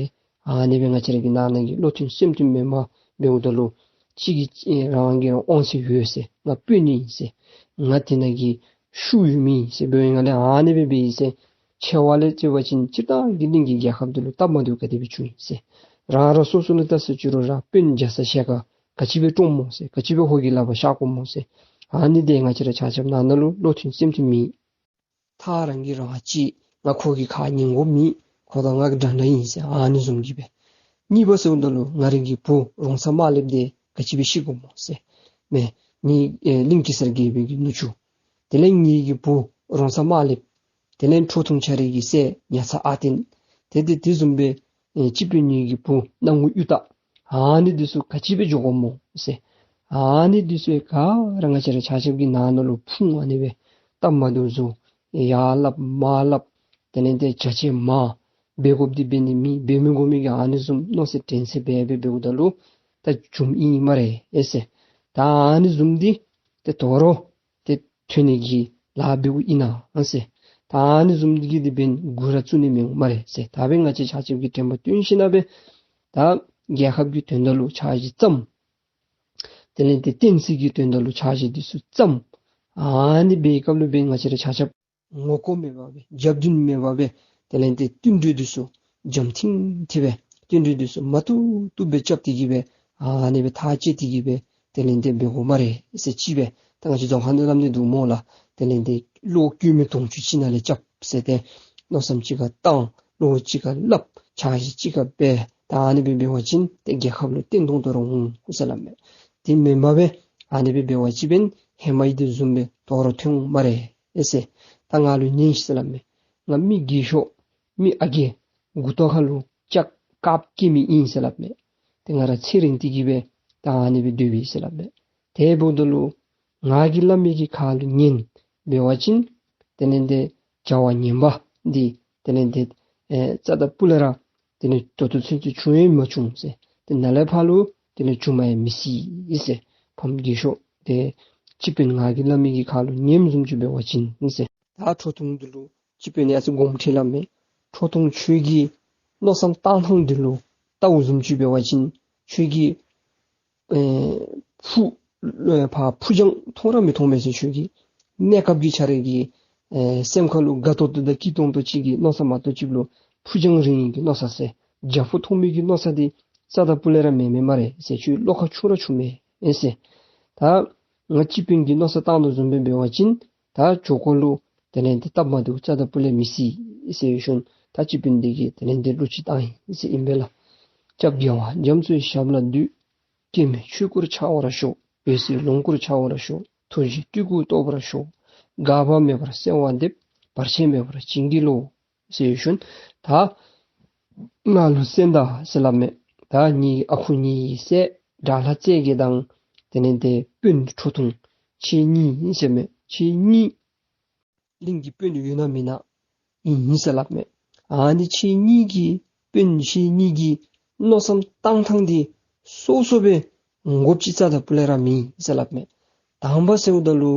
ཨ་ནི་སྦེ་ང་བཅས་ར་གི་ནང་ན་གི་བློ་མཐུན་སེམས་མཐུན་མེན་པར་འབདཝ་ད་ལུ་གཅིག་གིས་རང་གིས་རང་དབང་ཚད་ཡོད་ཟེར། ང་དཔོན་ཨིན་ཟེར། ང་དེ་ནང་གི་ཤུགས་ཡོད་མི་ཨིན་ཟེར་འབད་བའི་སྒང་ལས་ཨ་ནི་སྦེ་འབད་ཡི་ཟེར། ཆེ་བ་ལས་བཅད་པ་ཅིན་སྤྱིར་བཏང་གི་གླིང་གི་རྒྱལ་ཁབ་འདི་ལུ་སྟབས་མ་བདེཝ་ག་དེ་སྦེ་བྱུང་ཡི་ཟེར། རང་རང་སོ་སོ་ལུ་བལྟ་ཟེར་ཅི་རུང་ར་དཔོན་རྒྱ་ཚ་ཞལ་དཀར་ག་ཅི་སྦེ་བཀྲོངསམ་སྨོ་ཟེར། ག་ཅི་སྦེ་ཧོར་གྱི་ལག་པར་ཤོར་དགོཔ་སྨོ་ཟེར། ཨ་ནི་འདི་ང་བཅས་ར་ཆ་ཁྱབ་ནང་ན་ལུ་བློ་མཐུན་སེམས་མཐུན་མེད། ཐག་རང་གིས་རང་བཅད། ང་ཁོ་གི་ཁ་ཉན་དགོཔ་མེད། ཁོ་དང་ང་འདྲ་འདྲ་ཨིན་ཟེར། ཨ་ནི་བཟུམ་གྱི་སྦེ། གཉིས་པ་ཟེརཝ་ད་ལུ་ང་རའི་གི་བུ་རོང་ཚ་དམར་ལེབ་འདི་ག་ཅི་སྦེ་ཤི་དགོཔ་སྨོ་ཟེར། མེན་ནི་ཨེ་གླིང་གེ་སར་རྒྱལ་པོའི་གི་ནུ་གཅུང་། དེ་ལས་ངེའི་གི་བུ་རོང་ཚ་དམར་ལེབ། དེ་ལས་ཁྲོ་ཐུང་ཁྱོད་རའི་གི་སྲས་ཉ་ཚ་ཨ་བརྟན། དེ་དེ་དེ་བཟུམ་སྦེ་ཨེ་སྤྱི་དཔོན་ངེའི་གི་བུ་སྣང་ངུ་གཡུ་སྟག། ཨ་ནི་འདི་ཚུ་ག་ཅི་སྦེ་འགྱོ་དགོཔ་སྨོ་ཟེར། ཨ་ནི་འདི་ཚུ་ག་ར་ང་བཅས་ར་ཆ་ཁྱབ་ཀྱི་ནང་ན་ལུ་ཕུང་ཨ་ནི་སྦེ་སྟབས་མ་བདེཝ་བཟོ། ཡར་སླབ་མར་སླབ། དེ་ལས་ཏེ་བྱ་བྱེད་མ་འབད་དགོཔ་འདི་འབད་ནི་མེད། འབད་མི་དགོ་མི་གི་ཨ་ནི་བཟུམ་མནོ་ཚད་དྲན་ཚད་འབད་འབད་འབདཝ་ད་ལུ་ད་བྱུངམ་ཨིན་སྨ་རེ་ཨེ་ཟེར། ད་ཨ་ནི་བཟུམ་འདི་ཏེ་དོ་རུང་ཏེ་ཐོན་ནི་གི་ལཱ་འབདཝ་ཨིན་ན་ཨ་ཟེར། ད་ཨ་ནི་བཟུམ་འདི་གིས་འདི་འབདན་མགུ་ར་བཙུགས་ནི་མི་འོང་སྨ་རེ་ཟེར། ད་འབདན་ང་བཅས་ཆ་ཁྱབ་ཀྱིས་དྲན་པ་བཏོན་ཞིནམ་ལས་ད་རྒྱལ་ཁབ་ཀྱི་དོན་དག་ལུ་འཆར་གཞི་བརྩམ། དེ་ལས་ཏེ་བསྟན་སྲིད་ཀྱི་དོན་དག་ལུ་འཆར་གཞི་འདི་ཚུ་བརྩམ། ཨ་ནི་འབད་བའི་སྐབས་ལུ་འབདན་ང་བཅས་ར་ཆ་ཁྱབ་ངོ་རྒོལ་མེད་པར་སྦེ་རྒྱབ་མདུན་མེད་པར་སྦེ་དེ་ལས་ཏེ་བསྟུན་གྲོས་འདི་ཚུ་འཇམ་ཐིང་ཐིང་སྦེ་བསྟུན་གྲོས་འདི་ཚུ་མ་བཏུབ་བཏུབ་སྦེ་རྐྱབ་སྟེ་གི་སྦེ་ཨ་ནི་སྦེ་ཐག་བཅད་དེ་གི་སྦེ་དེ་ལས་ཏེ་འབད་དགོ་སྨ་རེ་ཟེར་ཅིག་སྦེ་ད་ང་བཅས་རྫོང་ཁ་ནང་སླབ་ནི་འདུག་སྨོ་ལགས། དེ་ལས་ཏེ་བློ་སྐྱོན་མེད་དོང་ཆུ་ཅིག་ནང་ལས་རྐྱབ་ཟེར་ཏེ་མནོ་བསམ་གཅིག་ཁར་བཏང་བློ་གཅིག་ཁར་སླབ་འཆར་གཞི་གཅིག་ཁར་འབད། ད་ཨ་ནི་སྦེ་འབད་བ་ཅིན་ཏེ་རྒྱལ་ཁབ་ལུ་བརྟན་ཏོང་ཏོ་ར་འོང་ཟེར་སླབ་མས། དེ་མེན་པར་སྦེ་ཨ་ནི་སྦེ་འབད་བ་ཅིན་འབདན་ཧེ་མའི་དེ་བཟུམ་སྦེ་དོ་རུང་ཐོན་འོང་སྨ་རེ་ཨེ་ཟེར། ད་ང་ལུ་ཉན་ཤིག་ཟེར་སླབ་མས། ང་མི་རྒས་ཤོས་མི་ཨ་རྒས་མགུ་ཏོ་ཁ་ལུ་ལྕགས་དཀརཔོ་སྐྱེས་མི་ཨིན་ཟེར་སླབ་མས། ཏེ་ང་ར་ཚེ་རིང་སྟེ་གི་སྦེ་ད་ཨ་ནི་སྦེ་སྡོད་པས་ཟེར་སླབ་མས། དེ་འབདཝ་ད་ལུ་ང་གིས་སླབ་མི་གི་ཁ་ལུ་ཉན་འབད་བ་ཅིན་དེ་ལས་ཏེ་བྱ་བ་ངན་པ་འདི་དེ་ལས་ཏེ་ཨེ་རྩ་དང་སྤུ་ལས་ར་དེ་ལས་ད་ལྟོ་ཚུན་ཚོད་བྱུང་ཡང་མ་བྱུང་ཟེར། ཏེ་ནཱ་ལས་ཕར་ལུ་དེ་ལས་བྱུང་མ་ཡང་མི་སྲིད་ཟེར། ཕམ་རྒས་ཤོས་ཏེ་སྤྱི་དཔོན་ང་གིས་སླབ་མི་གི་ཁ་ལུ་ཉནམ་བཟུམ་ཅིག་འབད་བ་ཅིན་ཟེར། ད་ཁྲོ་ཐུང་འདི་ལུ་སྤྱི་དཔོན་ཡང་ཅིག་དགོངསམ་ཁྲེལ་སླབ་མས། ཁྲོ་ཐུང་ཁྱོད་ཀྱི་མནོ་བསམ་གཏང་ཐངས་འདི་ལུ་བལྟཝ་བཟུམ་ཅིག་འབད་བ་ཅིན་ཁྱོད་ཀྱི་ཨེ་ཕུགས་ཨེ་ཕར་ཕུགས་རྒྱང་མཐོང་ར་མི་མཐོང་མས་ཟེར། ཁྱོད་ཀྱི་གནས་སྐབས་ཀྱི་ཁྱོད་རའི་གི་ཨེ་སེམས་ཁ་ལུ་དགའ་ཏོག་ཏོ་དང་སྐྱིད་ཏོང་ཏོ་ཅིག་གི་མནོ་བསམ་མ་གཏོགས་ཅིག་ལུ་ཕུགས་རྒྱང་རིང་གི་མནོ་བསམ་ཟེར་རྒྱ་སྦོམ་མཐོང་མི་གི་མནོ་བསམ་འདི་རྩ་དང་སྤུ་ལས་ར་མེད་མེད་སྨ་རེ་ཟེར། ཁྱོད་བློ་ཁ་ཆུང་ར་ཆུང་མས་ཨེ་ཟེར། ད་ང་སྤྱི་དཔོན་གྱི་མནོ་བསམ་བཏང་དོ་བཟུམ་སྦེ་འབད་བ་ཅིན་ད་ཇོ་ཁོ་ལུ་དེ་ལས་ཏེ་སྟབས་མ་བདེཝ་རྩ་དང་སྤུ་ལས་མི་སྲིད་ཟེར་ཞུ་ནི། ད་སྤྱི་དཔོན་འདི་གིས་དེ་ལས་ཏེ་བློ་ཅིག་བཏང་ཡི་ཟེར་ཨིན་པས་ལགས། སྐྱབས་རྒྱལ་བ་རྒྱ་མཚོའི་ཞབས་ལ་འདུད། སྐྱེ་མེད་ཆོས་སྐུར་འཆར་བར་ཤོག། འོད་གསལ་ལོངས་སྐུར་འཆར་བར་ཤོག། ཐུགས་རྗེའི་སྤྲུལ་སྐུ་རྟོགས་པར་ཤོག། འགག་པ་མེད་པར་གསལ་བར་འདེབས། བར་ཆད་མེད་པར་བྱིན་གྱིས་རློབས། ཟེར་ཞུ་ནི། ད་ང་ལུ་གསན་ད་ཟེར་སླབ་མས། ད་ངེའི་ཨ་ཁུ་ངེའི་སྲས་དགྲ་ལྷ་རྩེ་རྒྱལ་དང་དེ་ལས་ཏེ་དཔོན་ཁྲོ་ཐུང་ཁྱེད་གཉིས་ཨིན་ཟེར་མས། ཁྱེད་གཉིས་གླིང་གི་དཔོན་ཡོད་ན་མེན་ན་ཨིན་ཟེར་སླབ་མས། ཨ་ནི་ཁྱེད་གཉིས་ཀྱི་དཔོན་ཁྱེད་གཉིས་ཀྱི་མནོ་བསམ་བཏང་ཐངས་འདི་སོ་སོ་སྦེ་འོང་དགོཔ་ཅིག་རྩ་དང་སྤུ་ལས་ར་མེད་ཟེར་སླབ་མས། དང་པ་ཟེརཝ་ད་ལུ་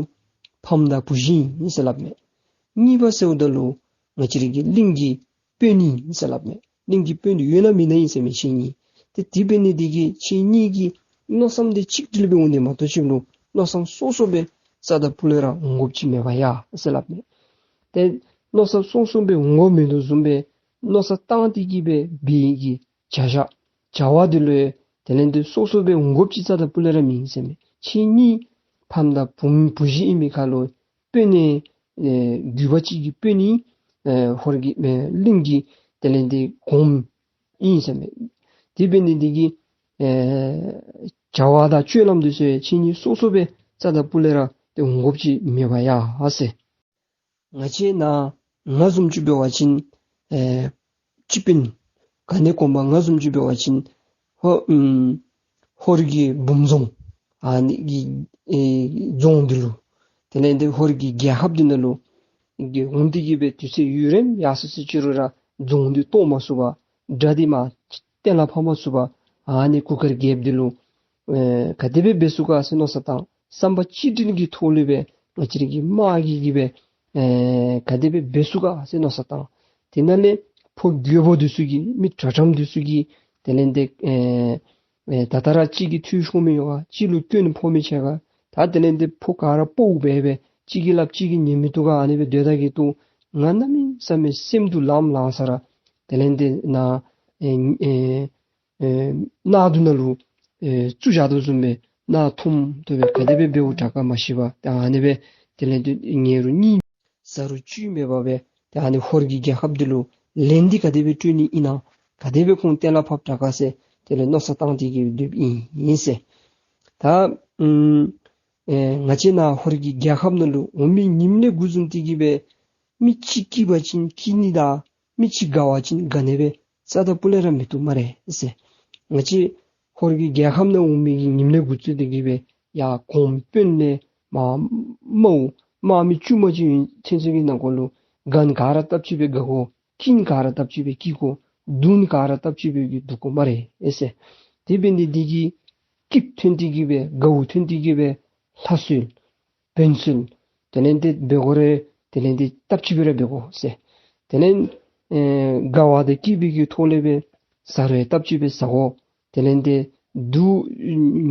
ཕམ་དང་བུ་གཞི་ཨིན་ཟེར་སླབ་མས། གཉིས་པ་ཟེརཝ་ད་ལུ་ང་བཅས་རའི་གི་གླིང་གི་དཔོན་ཨིན་ཟེར་སླབ་མས། གླིང་གི་དཔོན་ཡོད་ན་མེན་ན་ཨིན་ཟེར་མས་ཁྱེད་གཉིས། ཏེ་དེ་འབད་ནི་འདི་གིས་ཁྱེད་གཉིས་ཀྱི་མནོ་བསམ་འདི་གཅིག་སྒྲིལ་སྦེ་འོང་ནི་མ་གཏོགས་ཅིག་ལུ་མནོ་བསམ་སོ་སོ་སྦེ་རྩ་དང་སྤུ་ལས་ར་འོང་དགོཔ་ཅིག་མེད་པ་ཡ་ཟེར་སླབ་མས། ཏེ་མནོ་བསམ་སོ་སོ་སྦེ་འོང་དགོ་མི་འདུག་བཟུམ་སྦེ་མནོ་བསམ་བཏང་སྟེ་གི་སྦེ་འབད་ནི་གི་བྱ་བཞག་བྱ་བ་འདི་ལུ་དེ་ལས་ཏེ་སོ་སོ་སྦེ་འོང་དགོཔ་ཅིག་རྩ་དང་སྤུ་ལས་ར་མེད་ཟེར་མས། ཁྱེད་གཉིས་ཕམ་དང་བུ་བུ་གཞི་ཨིན་མི་ཁར་ལུ་དཔོན་ནི་ཨེ་རྒྱུད་པ་གཅིག་གི་དཔོན་ནི་ཨེ་ཧོར་གྱི་ཨེ་གླིང་གི་དེ་ལས་ཏེ་གོངམ་ཨིན་ཟེར་མས། དེ་འབད་ནི་འདི་གིས་ཨེ་བྱ་བ་དང་སྤྱོད་ལམ་འདི་ཚུ་ཁྱེད་གཉིས་སོ་སོ་སྦེ་རྩ་དང་སྤུ་ལས་ར་ཏེ་འོང་དགོཔ་ཅིག་མེད་པ་ཡ་ཟེར། ང་བཅས་ནཱ་ང་བཟུམ་ཅིག་འབད་བ་ཅིན་ཨེ་སྤྱི་དཔོན་ག་ནི་གོང་མ་ང་བཟུམ་ཅིག་འབད་བ་ཅིན་ཧོ་ཨུམ་ཧོར་གྱི་འབུམ་རྫོང་ཨ་ནི་གི་ཨེ་རྫོང་འདི་ལུ་དེ་ལས་ཏེ་ཧོར་གྱི་རྒྱལ་ཁབ་འདི་ནང་ལུ་གི་འོང་སྟེ་གི་སྦེ་དུས་ཚོད་ཡུན་རིངམོ་ཡར་སོ་སོ་ཅིག་རུང་ར་རྫོང་འདི་གཏོར་མ་ཚུགས་པར་དགྲ་འདི་མར་གཏན་ལ་ཕབ་མ་ཚུགས་པར་ཨ་ནི་གུར་དཀར་རྒྱལཔོ་འདི་ལུ་ཨེ་ག་དེ་སྦེ་འབད་ཚུགས་ག་ཟེར་མནོ་བསམ་བཏང་། བསམ་པ་གཅིག་སྒྲིལ་གྱི་ཐོག་ལས་སྦེ་ང་བཅས་རའི་གི་དམག་གིས་གི་སྦེ་ཨེ་ག་དེ་སྦེ་འབད་ཚུགས་ག་ཟེར་མནོ་བསམ་བཏང་། དེ་ནང་ལས་ཕོ་རྒོད་པོ་འདི་ཚུ་གིས་མི་དྲག་དྲགམ་འདི་ཚུ་གིས་དེ་ལས་ཏེ་ཨེ་ཨེ་ད་ལྟོ་ར་གཅིག་གིས་འཐུས་ཤོར་མི་ཡོད་ག། གཅིག་ལུ་སྐྱོན་ཕོག་མི་ཆེ་ག། ད་དེ་ལས་ཏེ་ཕོ་ག་ར་ཕོ་སྦེ་སྦེ་གཅིག་གིས་སླབ་གཅིག་གིས་ཉན་མི་བཏུབ་ག། ཨ་ནི་སྦེ་སྡོད་ད་གི་འདུག། ང་གནམ་མེད་ས་མེད་སེམས་སྡུག་ལངམ་ལངས་ས་ར་དེ་ལས་ཏེ་ནཱ་ཨེ་ཨེ་ཨེ་གནག་དུང་ནང་ལུ་ཨེ་བཙུགས་བཞག་དོ་བཟུམ་སྦེ་གནག་ཐུམ་ཐུམ་སྦེ་ག་དེ་སྦེ་འབདཝ་དྲག་ག་མ་ཤེས་པར་ད་ཨ་ནི་སྦེ་དེ་ལས་ཏེ་ཉལ་རུང་གཉིད་ཟ་རུང་བཅུད་མེད་པར་སྦེ་ ཏེ་ཨ་ནི་ཧོར་གྱི་རྒྱལ་ཁབ་འདི་ལུ་ལན་འདི་ག་དེ་སྦེ་སྤྲོད་ནི་ཨིན་ན། ག་དེ་སྦེ་ཁོང་གཏན་ལ་ཕབ་དྲག་ག་ཟེར་དེ་ལས་མནོ་བསམ་བཏང་སྟེ་གི་སྡོདཔ་ཨིན་ཟེར། ད་ཨམ་ཨེ་ང་བཅས་ནཱ་ཧོར་གྱི་རྒྱལ་ཁབ་ནང་ལུ་འོང་མི་ཉིནམ་ལས་འགོ་བཟུང་སྟེ་གི་སྦེ་མི་གཅིག་སྐྱིད་པ་ཅིན་སྐྱིད་ནི་དང་མི་གཅིག་དགའ་བ་ཅིན་དགའ་ནི་སྦེ་རྩ་དང་སྤུ་ལས་ར་མི་བཏུབ་སྨ་རེ་ཟེར། ང་བཅས་ཧོར་གྱི་རྒྱལ་ཁབ་ནང་འོང་མི་གི་ཉིནམ་ལས་འགོ་བཙུགས་ཏེ་གི་སྦེ་ཡར་གོང་དཔོན་ལས་མར་དམའ་བོ་དམག་མི་དཀྱུས་མ་ཅིག་ཡོད་ཚུན་ཚོད་ཀྱི་ནང་འཁོད་ལུ་ག་ནི་ག་ར་སྟབས་གཅིག་སྦེ་དགའ་དགོ། སྐྱིད་ནི་ག་ར་སྟབས་གཅིག་སྦེ་སྐྱིད་དགོ། སྡུག་ནི་ག་ར་སྟབས་གཅིག་སྦེ་གི་སྡུག་དགོ་སྨ་རེ་ཨེ་ཟེར། དེ་འབད་ནི་འདི་གིས་སྐྱིདཔ་ཐོན་ཏེ་གི་སྦེ་དགའཝ་ཐོན་ཏེ་གི་སྦེ་ལྷ་གསོལ་བོན་གསོལ་དེ་ལས་འདི་འབད་དགོ་རུང་དེ་ལས་འདི་སྟབས་གཅིག་སྦེ་ར་འབད་དགོ་ཟེར། དེ་ལས་ཨེ་དགའ་བ་དང་སྐྱིད་པའི་གི་ཐོག་ལས་སྦེ་ཟ་རུང་སྟབས་གཅིག་སྦེ་ཟ་དགོ། དེ་ལས་འདི་སྡུག་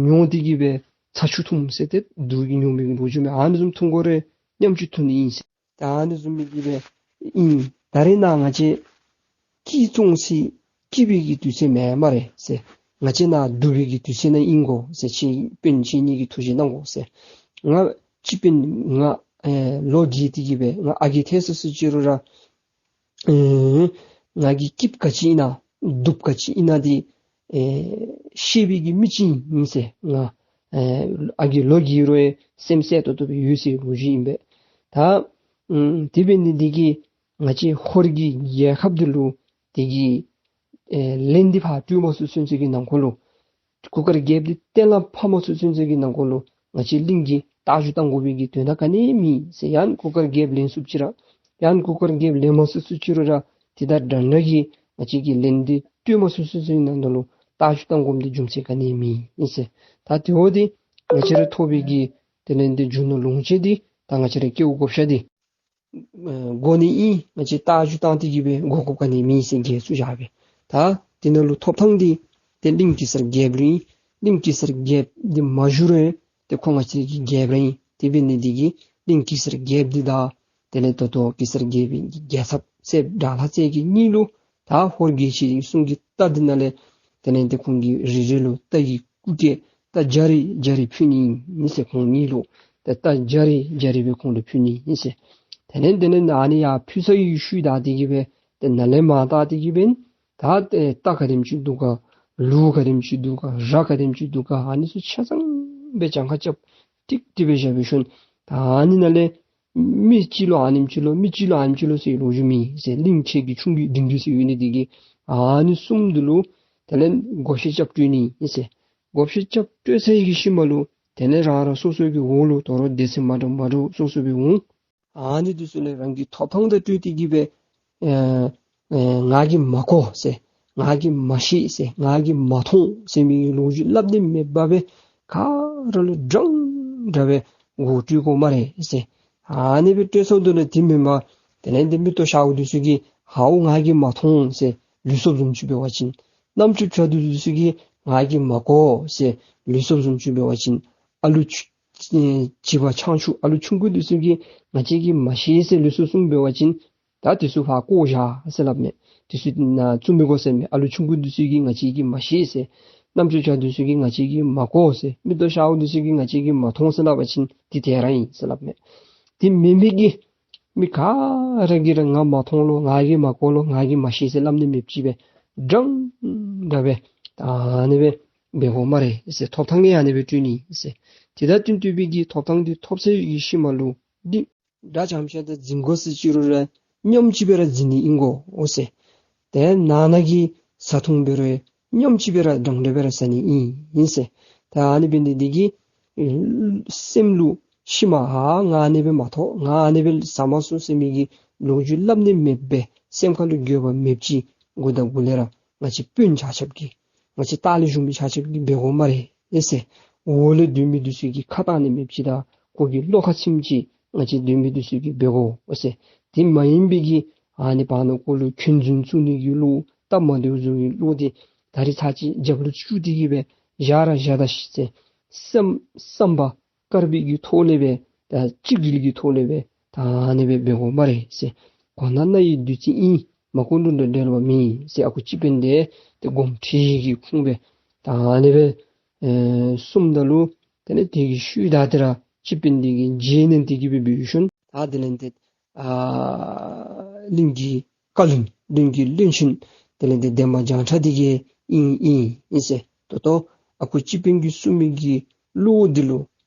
མྱོང་སྟེ་གི་སྦེ་ཚ་ཆུ་འཐུངམ་ཟེར་ཏེ་སྡུག་གི་མྱོང་མི་གི་ལོ་རྒྱུས་མས། ཨ་ནི་བཟུམ་འཐུང་དགོ་རུང་མཉམ་གཅིག་འཐུང་ནི་ཨིན་ཟེར། ད་ཨ་ནི་བཟུམ་མའི་གི་སྦེ་ཨིན། ད་རེས་ནཱ་ང་བཅས་སྐྱིད་ཙོང་སི་སྐྱིད་པའི་གི་དུས་ཚོད་མེན་སྨ་རེ་ཟེར། ང་བཅས་ནཱ་སྡུག་པའི་གི་དུས་ཚོད་ནང་ཨིན་གོ་ཟེར། ཁྱེད་དཔོན་ཁྱེད་གཉིས་ཀྱིས་ཐུགས་བཞེད་གནང་དགོ་ཟེར། ང་སྤྱི་དཔོན་ང་ཨེ་ལོ་རྒས་ཏེ་གི་སྦེ་ང་ཨ་རྒས་ཐལ་སོ་སོ་ཅི་རུང་ར་ཨེ་ང་གིས་སྐྱིདཔ་ག་ཅི་ཨིན་ན་སྡུགཔ་ག་ཅི་ཨིན་ན་འདི་ཨེ་ཤེས་པའི་གི་མི་ཅིག་ཨིན་ཟེར། ང་ཨེ་ཨ་རྒས་ལོ་རྒས་རུང་ཨེ་སེམས་གསལ་ཏོག་ཏོ་སྦེ་ཡོད་ཟེར་ལོ་རྒྱུས་ཨིན་པས། ད་ཨམ་དེ་འབད་ནི་འདི་གིས་ང་བཅས་ཧོར་གྱི་རྒྱལ་ཁབ་འདི་ལུ་དེ་གི་ཨེ་ལན་འདི་ཕར་སྤྲོད་མ་ཚུགས་ཚུན་ཚོད་ཀྱི་ནང་འཁོད་ལུ་གུར་དཀར་རྒྱལཔོ་འདི་གཏན་ལ་ཕབ་མ་ཚུགས་ཚུན་ཚོད་ཀྱི་ནང་འཁོད་ལུ་ང་བཅས་གླིང་གིས་རྟ་རྒྱུག་བཏང་དགོ་པའི་གི་དོན་དག་ག་ནི་མེད་ཟེར། ཡང་གུར་དཀར་རྒྱལཔོ་ལེན་ཚུགསཔ་ཅིག་ར་ཡང་གུར་དཀར་རྒྱལཔོ་ལེན་མ་ཚུགས་ཚུགས་ཅི་རུང་ར་དེ་དང་འདྲ་འདྲ་གི་ང་བཅས་ཀྱིས་ལན་འདི་སྤྲོད་མ་ཚུགས་ཚུན་ཚོད་ཀྱི་ནང་ལུ་རྟ་རྒྱུག་བཏང་དགོཔ་འདི་རྒྱུ་མཚན་ག་ནི་མེད་ཟེར། ད་དེ་འོ་འདི་ང་བཅས་ར་ཐོབ་པའི་གི་དེ་ལས་འདི་རྒྱུ་ནོར་ལོངས་སྤྱོད་འདི་ད་ང་བཅས་ར་སྐྱེ་བོ་བགོ་བཤའ་འདི་ཨེ་དགོ་ནི་ཨིན། ང་བཅས་རྟ་རྒྱུག་བཏང་སྟེ་གི་སྦེ་དགོ་དགོཔ་ག་ནི་མེད་ཟེར་འགོ་བཙུགས་བཞག་པས། ད་དེ་ནང་ལུ་ཐོབ་ཐངས་འདི་ཏེ་གླིང་གེ་སར་རྒྱལཔོ་ལུ་ཨིན། གླིང་གེ་སར་རྒྱལཔོ་འདི་མ་བཞུགས་རུང་ཏེ་ཁོ་ང་བཅས་ཀྱི་རྒྱལཔོ་ར་ཨིན། དེ་འབད་ནི་འདི་གིས་གླིང་གེ་སར་རྒྱལཔོ་འདི་དང་དེ་ལས་ད་ལྟོ་གེ་སར་རྒྱལ་པོའི་རྒྱལ་ཚབ་སྲས་དགྲ་ལྷ་རྩེ་རྒྱལ་གཉིས་ལུ་ད་ཧོར་རྒྱལ་བྱེད་ཀྱི་གསུང་གི་རྟ་འདི་ནང་ལས་དེ་ལས་ཏེ་ཁོང་གི་རེ་རེ་ལུ་རྟ་གི་སྐུ་སྐྱེ་རྟ་བརྒྱ་རེ་བརྒྱ་རེ་ཕུལ་ནི་ཨིན་ཟེར། ཁོང་གཉིས་ལུ་ཏེ་རྟ་བརྒྱ་རེ་བརྒྱ་རེ་སྦེ་ཁོང་ལུ་ཕུལ་ནི་ཨིན་ཟེར། དེ་ལས་དེ་ལས་ཨ་ནི་ཡར་ཕུལ་ས་གི་ཤུལ་བདའ་སྟེ་གི་སྦེ་ཏེ་ནཱ་ལས་མར་བལྟ་སྟེ་གི་སྦེ་ད་ཏེ་རྟ་ག་དེམ་ཅིག་འདུག་ག་ལུག་ག་དེམ་ཅིག་འདུག་ག་ར་ག་དེམ་ཅིག་འདུག་ག་ཨ་ནི་ཚུ་ཆ་ཚང་སྦེ་གྱངས་ཁ་རྐྱབ་ཏིག་ཏིག་སྦེ་བཞག་པའི་ཤུལ་ད་ཨ་ནི་ནང་ལས་མི་གཅིག་ལུ་ཨ་ནེམ་ཅིག་ལོ་མི་གཅིག་ལུ་ཨ་ནེམ་ཅིག་ལོ་ཟེར་ལོ་རྒྱུས་མེད་ཟེར། གླིང་ཆེ་གི་ཆུང་གི་འབྲིང་གི་ཟེར་ཡོད་ནི་འདི་གིས་ཨ་ནི་གསུམ་འདི་ལུ་དེ་ལས་བགོ་བཤའ་རྐྱབ་སྤྲོད་ནི་ཨིན་ཟེར། བགོ་བཤའ་རྐྱབ་སྤྲོད་ཚར་བའི་གི་ཤུལ་མ་ལུ་དེ་ལས་རང་རང་སོ་སོ་གི་འོག་ལུ་དོ་རུང་སྡེ་ཚན་མ་འདྲཝ་མ་འདྲཝ་སོ་སོ་སྦེ་འོང་། ཨ་ནི་འདི་ཚུ་ལས་རང་གི་ཐོབ་ཐངས་དང་སྤྲོད་དེ་གི་སྦེ་ཨེ་ཨེ་ང་གིས་མ་གོ་ཟེར་ང་གིས་མ་ཤེས་ཟེར་ང་གིས་མ་མཐོང་ཟེར་མི་གི་ལོ་རྒྱུས་སླབ་ནི་མེད་པར་སྦེ་ག་ར་ལུ་འདྲན་འདྲ་སྦེ་བགོ་སྤྲོད་དགོ་སྨ་རེ་ཟེར། ཨ་ནི་སྦེ་སྤྲོད་སོང་དོ་ལས་དེ་མེན་པར་དེ་ལས་འདི་མིག་ཏོ་ཤརཝ་འདི་ཚུ་གིས་ཧའོ་ང་གིས་མ་མཐོང་ཟེར་ལུས་སྲོགཔ་བཟུམ་ཅིག་འབད་བ་ཅིན་རྣམ་ཅོ་ཆ་འདི་ཚུ་གིས་ང་གིས་མ་གོ་ཟེར་ལུས་སྲོགཔ་བཟུམ་ཅིག་འབད་བ་ཅིན་ཨ་ལུ་ཆུང་ཨེ་བྱིས་པ་ཆང་ཆུང་ཨ་ལུ་ཆུང་ཀུ་འདི་ཚུ་གིས་ང་བཅས་ཀྱིས་མ་ཤེས་ཟེར་ལུས་སྲོགཔ་བཟུམ་འབད་བ་ཅིན་ད་འདི་ཚུ་ཕར་བཀོ་བཞག་ཟེར་སླབ་མས། འདི་ཚུ་ནཱ་བཙུགས་མི་དགོ་ཟེར་མས། ཨ་ལུ་ཆུང་ཀུ་འདི་ཚུ་གིས་ང་བཅས་ཀྱིས་མ་ཤེས་ཟེར། རྣམ་ཅོ་ཆ་འདི་ཚུ་གིས་ང་བཅས་ཀྱིས་མ་གོ་ཟེར། མིག་ཏོ་ཤརཝ་འདི་ཚུ་གིས་ང་བཅས་ཀྱིས་མ་མཐོང་ཟེར་སླབ་པ་ཅིན་འདི་དེ་ར་ཨིན་ཟེར་སླབ་མས། འདི་མེན་མི་གིས་མི་ག་ར་གིས་ར་ང་མ་མཐོང་ལོ་ང་གིས་མ་གོ་ལོ་ང་གིས་མ་ཤེས་ཟེར་སླབ་ནི་མེདཔ་ཅིག་སྦེ་འདྲན་འདྲ་སྦེ་ད་ཨ་ནི་སྦེ་འབད་དགོ་སྨ་རེ་ཟེར། ཐོབ་ཐངས་ཡང་ཨ་ནི་སྦེ་སྤྲོད་ནི་ཟེར། དེ་དང་བསྟུན་བསྟུན་པའི་གི་ཐོབ་ཐངས་འདི་ཐོབ་ཚར་བའི་གི་ཤུལ་མ་ལུ་འདི་དགྲ་འཇམ་ཤ་དང་འཛིང་དགོ་ཟེར་ཅི་རུང་ར་སྙོམས་ཅིག་སྦེ་ར་འཛིང་ནི་ཨིན་གོ་ཟེར། ཏེ་ནང་ན་གི་བཟའ་འཐུང་འབད་རུང་སྙོམས་ཅིག་སྦེ་ར་འདྲན་འདྲ་སྦེ་ར་ཟ་ནི་ཨིན་ཟེར། ད་ཨ་ནི་འབད་ནི་འདི་གིས་སེམས་ལུ་ཤུལ་མ་ཨ་ང་ཨ་ནི་སྦེ་མ་ཐོབ་ང་ཨ་ནི་སྦེ་ཟ་མ་ཚུགས་ཟེར་མི་གི་ལོ་རྒྱུས་སླབ་ནི་མེདཔ་སྦེ་སེམས་ཁ་ལུ་འགྱོད་པ་མེདཔ་ཅིག་འགོ་དང་འགོ་ལས་ར་ང་བཅས་དཔོན་ཆ་ཁྱབ་ཀྱིས་ང་བཅས་ལྟག་ལས་བཞུགས་མི་ཆ་ཁྱབ་ཀྱིས་འབད་དགོ་སྨ་རེ་ཨེ་ཟེར། འོག་ལས་སྡོད་མི་འདི་ཚུ་གིས་ཁ་གཏང་ནི་མེདཔ་ཅིག་དང་ཁོ་གི་བློ་ཁ་ཚིམ་ཅིག་ང་བཅས་སྡོད་མི་འདི་ཚུ་གིས་འབད་དགོ་ཨེ་ཟེར། དེ་མ་ཡིན་པའི་གི་ཨ་ནི་བར་ན་ཁོ་ལུ་འཁོན་འཛིན་བཙུགས་ནི་གི་བློ་སྟབས་མ་བདེཝ་བཟོ་བའི་བློ་འདི་ད་རིས་ཚར་གཅིག་རྒྱབ་ལུ་བཅུག་སྟེ་གི་སྦེ་བཞག་ར་བཞག་ད་ཤིག་ཟེར། བསམ་བསམ་པ་དཀར་པོའི་གི་ཐོག་ལས་སྦེ་ད་སྤྱི་སྒེར་གྱི་ཐོག་ལས་སྦེ་ད་ཨ་ནི་སྦེ་འབད་དགོ་སྨ་རེ་ཟེར། གོ་ན་རྣ་ཡི་བདུད་རྩི་ཨིན། མ་གོ་ལུང་དང་འབྲེལ་བ་མེད་ཟེར། ཨ་ཁུ་སྤྱི་དཔོན་འདི་ཏེ་དགོངསམ་ཁྲེལ་གྱི་ཁུངས་སྦེ་ད་ཨ་ནི་སྦེ་ཨེ་གསུངམ་ད་ལུ་དེ་ལས་དེ་གི་ཤུལ་ད་དེ་ར་སྤྱི་དཔོན་འདི་གིས་བརྗེད་ནི་འདི་གིས་སྦེ་འབད་ཞིནམ་ད་དེ་ལས་ཏེ་ཨ་ གླིང་གི་བཀའ་བློན་གླིང་གི་བློན་ཆེན་དེ་ལས་འདི་འདན་མ་བྱང་ཁྲ་འདི་གིས་ཨིན་ཨིན་ཨིན་ཟེར། ད་ལྟོ་ཨ་ཁུ་སྤྱི་དཔོན་གྱིས་གསུངས་མི་གི་བློ་འདི་ལུ་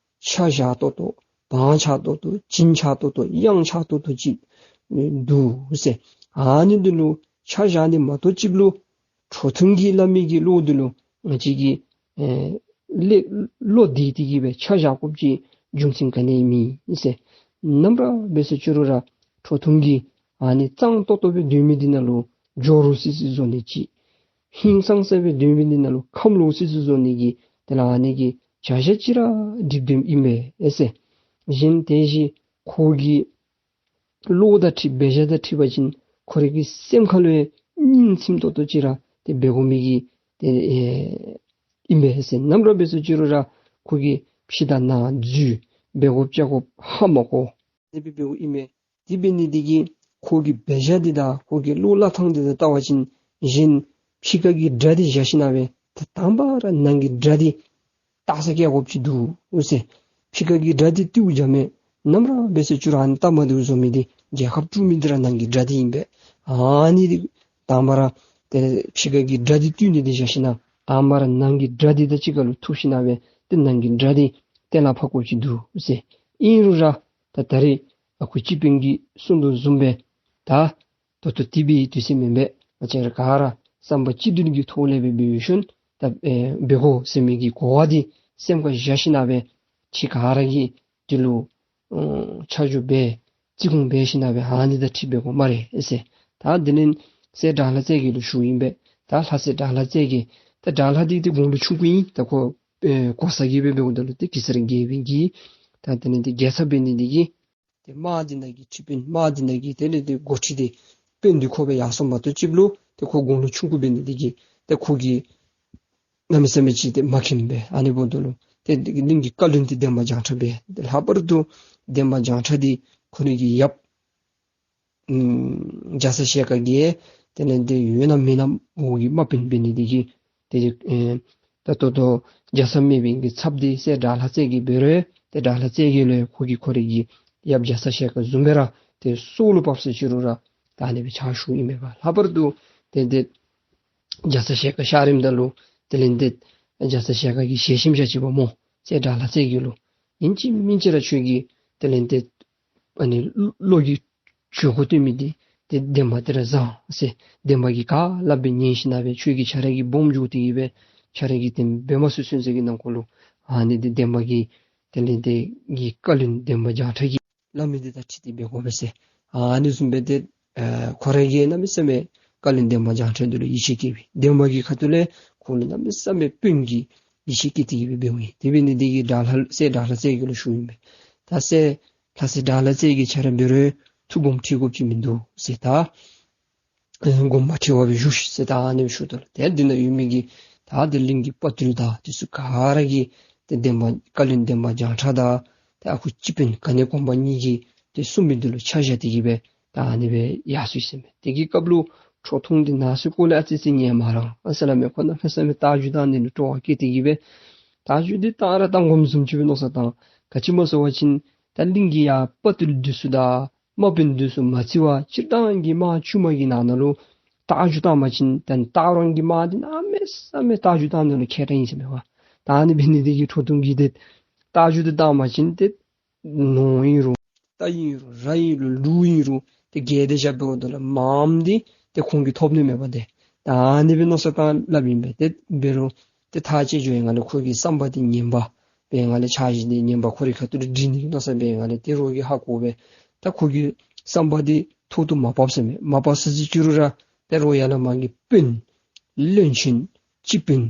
ཆ་བཞག་ཏོག་ཏོ་བང་ཆགས་ཏོག་ཏོ་བྱིན་ཆགས་ཏོག་ཏོ་གཡང་ཆགས་ཏོག་ཏོ་ཅིག་འདུག་ཟེར། ཨ་ནི་འདི་ལུ་ཆ་བཞག་ནི་མ་གཏོགས་ཅིག་ལུ་ཁྲོ་ཐུང་གིས་སླབ་མི་གི་བློ་འདི་ལུ་ང་བཅས་ཀྱིས་ཨེ་ལེ་བློ་བདེ་སྟེ་གི་སྦེ་ཆ་བཞག་དགོཔ་ཅིག་རྒྱུ་མཚན་ག་ནི་ཡང་མེད་ཟེར། ནམ་ར་འབད་ཟེར་ཅི་རུང་ར་ཁྲོ་ཐུང་གིས་ཨ་ནི་གཙང་ཏོག་ཏོ་སྦེ་སྡོད་མི་འདི་ནང་ལུ་འགྱོ་རུ་སི་སི་བཟོ་ནི་ཅིག། ཧིང་སངས་ས་སྦེ་སྡོད་མི་འདི་ནང་ལུ་ཁམས་ལོག་སི་སི་བཟོ་ནི་གི་དེ་ལས་ཨ་ནི་གི་བྱ་བཞག་ཅིག་ར་སྒྲིག་སྡོདཔ་ཨིན་པས་ཨེ་ཟེར། གཞན་དེ་བཞིན་ཁོ་གི་བློ་དང་འཁྲིལ་འབད་བཞག་དང་འཁྲིལ་བ་ཅིན་ཁོ་རའི་གི་སེམས་ཁ་ལུ་ཡང་སྙིང་ཚིམ་ཏོག་ཏོ་ཅིག་ར་ཏེ་འབད་དགོ་མི་གི་ཏེ་ཨེ་ཨིན་པས་ཟེར། ནམ་ར་འབད་ཟེར་ཅི་རུང་ར་ཁོ་གིས་ཕྱི་དང་ནང་འཛུལ་འབད་དགོཔ་བཅའ་དགོཔ་ཧ་མ་གོ། དེ་སྦེ་འབདཝ་ཨིན་མས། དེ་འབད་ནི་འདི་གིས་ཁོ་གི་འབད་བཞག་འདི་དང་ཁོ་གི་བློ་སླབ་ཐངས་འདི་དང་བལྟ་བ་ཅིན་གཞན་ཕྱི་ཁ་གི་དགྲ་འདི་བཞག་ཞིན་ན་སྦེ་ད་དང་པ་ར་ནང་གི་དགྲ་འདི་ཏག་ས་བཀལ་དགོཔ་ཅིག་འདུག་ཟེར། ཕྱི་ཁ་གི་དགྲ་འདི་བཏུལ་བྱ་མེད། ནམ་ར་འབད་ཟེར་ཅི་རུང་ཨ་ནི་སྟབས་མ་བདེཝ་བཟོ་མི་འདི་རྒྱལ་ཁབ་དཀྲུག་མི་འདི་ར་ནང་གི་དགྲ་འདི་ཨིན་པས། ཨ་ནི་འདི་དང་པ་ར་ཏེ་ཕྱི་ཁ་གི་དགྲ་འདི་བཏུལ་ནི་འདི་བཞག་ཞིན་ན་དང་པ་ར་ནང་གི་དགྲ་འདི་དང་གཅིག་ཁར་ལུ་ཐུག་ཞིན་ན་སྦེ་ཏེ་ནང་གི་དགྲ་འདི་གཏན་ལ་ཕབ་དགོཔ་ཅིག་འདུག་ཟེར། ཨིན་རུང་ར་ད་ད་རེས་ཨ་ཁུ་སྤྱི་དཔོན་གྱིས་གསུངས་དོ་བཟུམ་སྦེ་ད་ད་ལྟོ་དེ་སྦེ་དུས་ཚོད་མེན་པས། ང་བཅས་ར་ག་ར་བསམ་པ་གཅིག་མཐུན་གྱི་ཐོག་ལས་སྦེ་འབད་ཞིནམ་ད་ཨེ་འབད་དགོ་ཟེར་མི་གི་གོ་བ་འདི་སེམས་ཁར་བཞག་ཞིན་ན་སྦེ་ཁྱེད་ག་ར་གིས་འདི་ལུ་ཨ་ཆ་འཇོག་འབད་བརྩི་སྒོམ་འབད་ཞིན་ན་སྦེ་ཨ་ནི་དང་འཁྲིལ་འབད་དགོ་སྨ་རེ་ཟེར། ད་དེ་ལས་སྲས་དགྲ་ལྷ་རྩེ་རྒྱལ་ལུ་ཞུཝ་ཨིན་པས། ད་ལྷ་སྲས་དགྲ་ལྷ་རྩེ་རྒྱལ་ད་དགྲ་ལྷ་འདི་ཏེ་དགུང་ལོ་ཆུང་ཀུ་ཨིན། ད་ཁོ་ཨེ་གོ་ས་གི་སྦེ་འབདཝ་ད་ལུ་ཏེ་གེ་སར་རྒྱལ་པོའི་གི་ད་དེ་ལས་ཏེ་རྒྱལ་ཚབ་འབད་ནི་འདི་གིས་ཏེ་དམག་འདི་ནང་གི་ཁྲི་དཔོན་དམག་འདི་ནང་གི་དེ་ལས་ཏེ་འགོ་ཁྲིད་དེ་དཔོན་འདི་ཁོ་སྦེ་ཡར་སོང་མ་གཏོགས་ཅིག་ལུ་ཏེ་ཁོ་དགུང་ལོ་ཆུང་ཀུ་འབད་ནི་འདི་གིས་ཏེ་ཁོ་གིས་གནམ་མེད་ས་མེད་ཅིག་ཏེ་མ་མཁྱེན་པས། ཨ་ནི་འབདཝ་ད་ལུ་ཏེ་གླིང་གི་བཀའ་བློན་འདི་འདན་མ་བྱང་ཁྲ་འབད། ཏེ་ལྷག་པར་དུ་འདན་མ་བྱང་ཁྲ་འདི་ཁོ་རའི་གི་ཡབ་ཨམ་རྒྱ་ཚ་ཞལ་དཀར་གྱི་དེ་ལས་ཏེ་ཡོད་ན་མེད་ན་འོག་གི་དམག་དཔོན་འབད་ནི་འདི་གིས་ཏེ་ཨེ་ད་ལྟོ་ལྟོ་རྒྱ་ཚ་མེད་པའི་གི་ཚབ་འདི་སྲས་དགྲ་ལྷ་རྩེ་རྒྱལ་འབད་རུང་ཏེ་དགྲ་ལྷ་རྩེ་རྒྱལ་ལུ་ཁོ་གིས་ཁོ་རའི་གི་ཡབ་རྒྱ་ཚ་ཞལ་དཀར་བཟུམ་སྦེ་ར་ཏེ་སྲོག་ལུ་བབས་ཟེར་ཅི་རུང་ར་ད་ཨ་ནི་སྦེ་ཕྱག་ཞུཝ་ཨིན་མས་པ། ལྷག་པར་དུ་ཏེ་ཏེ་རྒྱ་ཚ་ཞལ་དཀར་གཤགས་རནམ་ད་ལུ་དེ་ལས་ཏེ་རྒྱ་ཚ་ཞལ་དཀར་གྱིས་ཞལ་ཆེམས་བཞག་ཅི་པ་སྨོ། སྲས་དགྲ་ལྷ་རྩེ་རྒྱལ་ལུ་ཨིན་ཅི་མིན་ཅི་ར་ཁྱོད་ཀྱིས་དེ་ལས་ཏེ་ཨ་ནི་བློ་གི་ཆོས་སྒོ་སྟོན་མི་འདི་ཏེ་འདན་མ་འདི་ར་བཟང་ཟེར། འདན་མ་གིས་ག་སླབ་སྦེ་ཉན་ཞིན་ན་སྦེ་ཁྱོད་ཀྱིས་ཁྱོད་རའི་གི་སྦོམ་འགྱོ་སྟེ་གི་སྦེ་ཁྱོད་རའི་གི་ཏེ་འབད་མ་ཚུགས་ཚུན་ཚོད་ཀྱི་ནང་འཁོད་ལུ་ཨ་ནི་འདི་འདན་མ་གི་དེ་ལས་ཏེ་གི་བཀའ་བློན་འདན་མ་བྱང་ཁྲ་གིས་སླབ་མི་འདི་དང་འཁྲིལ་ཏེ་འབད་དགོ་པས་ཟེར། ཨ་ནི་བཟུམ་སྦེ་ཏེ་ཨ་ཁོ་ར་གིས་གནམ་མེད་ས་མེད་བཀའ་བློན་འདན་མ་བྱང་ཁྲ་འདི་ལུ་ཡིད་ཆེས་བསྐྱེད་པས། འདན་མ་གི་ཁ་ཐུག་ལས་ཁོ་ལུ་གནམ་མེད་ས་མེད་དཔོན་གྱི་ཡིད་ཆེས་བསྐྱེད་དེ་གི་སྦེ་འབདཝ་ཨིན། དེ་འབད་ནི་འདི་གིས་དགྲ་ལྷ་སྲས་དགྲ་ལྷ་རྩེ་རྒྱལ་ལུ་ཞུཝ་ཨིན་པས། ད་སྲས་ལྷ་སྲས་དགྲ་ལྷ་རྩེ་རྒྱལ་ཁྱོད་ར་འབད་རུང་ཐུགས་དགོངས་ཁྲེལ་དགོཔ་ཅིག་མིན་འདུག་ཟེར། ད་ཨེ་དགོངས་པ་ཁྲེལ་བ་སྦེ་བཞུགས་ཤིག་ཟེར་ད་ཨ་ནི་སྦེ་ཞུཝ་ད་ལུ་ཏེ་འདི་ནང་ཡོད་མི་གི་ད་ཏེ་གླིང་གི་དཔའ་བརྟུལ་དང་འདི་ཚུ་ག་ར་གིས་ཏེ་འདན་མ་བཀའ་བློན་འདན་མ་བྱང་ཁྲ་དང་ཏེ་ཨ་ཁུ་སྤྱི་དཔོན་ག་ནི་གོང་མ་གཉིས་ཀྱིས་ཏེ་གསུངས་མི་འདི་ལུ་ཆ་བཞག་སྟེ་གི་སྦེ་ད་ཨ་ནི་སྦེ་ཡར་སོ་ཡི་ཟེར་མས། དེ་གི་སྐབས་ལུ་ཁྲོ་ཐུང་འདི་ནང་སེམས་ཁར་ལས་ཨ་ཙི་ཙི་ཉན་མ་རངས་ཟེར་སླབ་མས། ཁོ་གནམ་མེད་ས་མེད་རྟ་རྒྱུག་བཏང་ནི་ལུ་སྤྲོ་བ་སྐྱེས་ཏེ་གི་སྦེ་རྟ་རྒྱུག་འདི་བཏང་ར་བཏང་དགོཔ་བཟུམ་ཅིག་སྦེ་མནོ་བསམ་བཏང་། ག་ཅི་སྨོ་ཟེར་བ་ཅིན་ད་གླིང་གི་ཡ་དཔའ་བརྟུལ་འདི་ཚུ་དང་དམག་དཔོན་འདི་ཚུ་མ་བརྩི་བར་སྤྱིར་བཏང་གི་དམག་ཆུང་མ་གི་ནང་ན་ལུ་རྟ་རྒྱུག་བཏང་པ་ཅིན་ད་སྟག་རོང་གི་དམག་འདི་གནམ་མེད་ས་མེད་རྟ་རྒྱུག་བཏང་ནི་ལུ་མཁས་དྲགས་ཨིན་ཟེར་མས་པ། ད་ཨ་ནི་འབད་ནི་འདི་གིས་ཁྲོ་ཐུང་གིས་ཏེ་རྟ་རྒྱུག་འདི་བཏང་པ་ཅིན་ཏེ་ནོར་ཨིན་རུང་རྟ་ཨིན་རུང་ར་ཨིན་རུང་ལུག་ཨིན་རུང་ཏེ་རྒྱལ་ཏེ་བཞག་འབདཝ་ད་ལུ་མངམ་འདི་ཏེ་ཁོང་གིས་ཐོབ་ནི་མེད་པ་ཏེ། ད་ཨ་ནི་སྦེ་མནོ་བསམ་བཏང་སླབ་ཨིན་པས། ཏེ་འབད་རུང་ཏེ་ཐག་བཅད་འགྱོ་ཡི་ངང་ལས་ཁོ་གི་བསམ་པ་འདི་ངན་པ་འབད་ཡི་ངང་ལས་འཆར་གཞི་འདི་ངན་པ་ཁོ་རའི་ཁ་ཐུག་ལུ་སྒྲིག་ནི་གི་མནོ་བསམ་འབད་ཡི་ངང་ལས་ཏེ་རོགས་ཀྱིས་ཧ་གོ་སྦེ་ད་ཁོ་གི་བསམ་པ་འདི་ཐོག་ཏུ་མ་བབས་ཟེར་མས། མ་བབས་ཟེར་ཅི་རུང་ར་ཏེ་རོགས་ཡར་ལས་མར་གྱི་དཔོན་བློན་ཆེན་སྤྱི་དཔོན་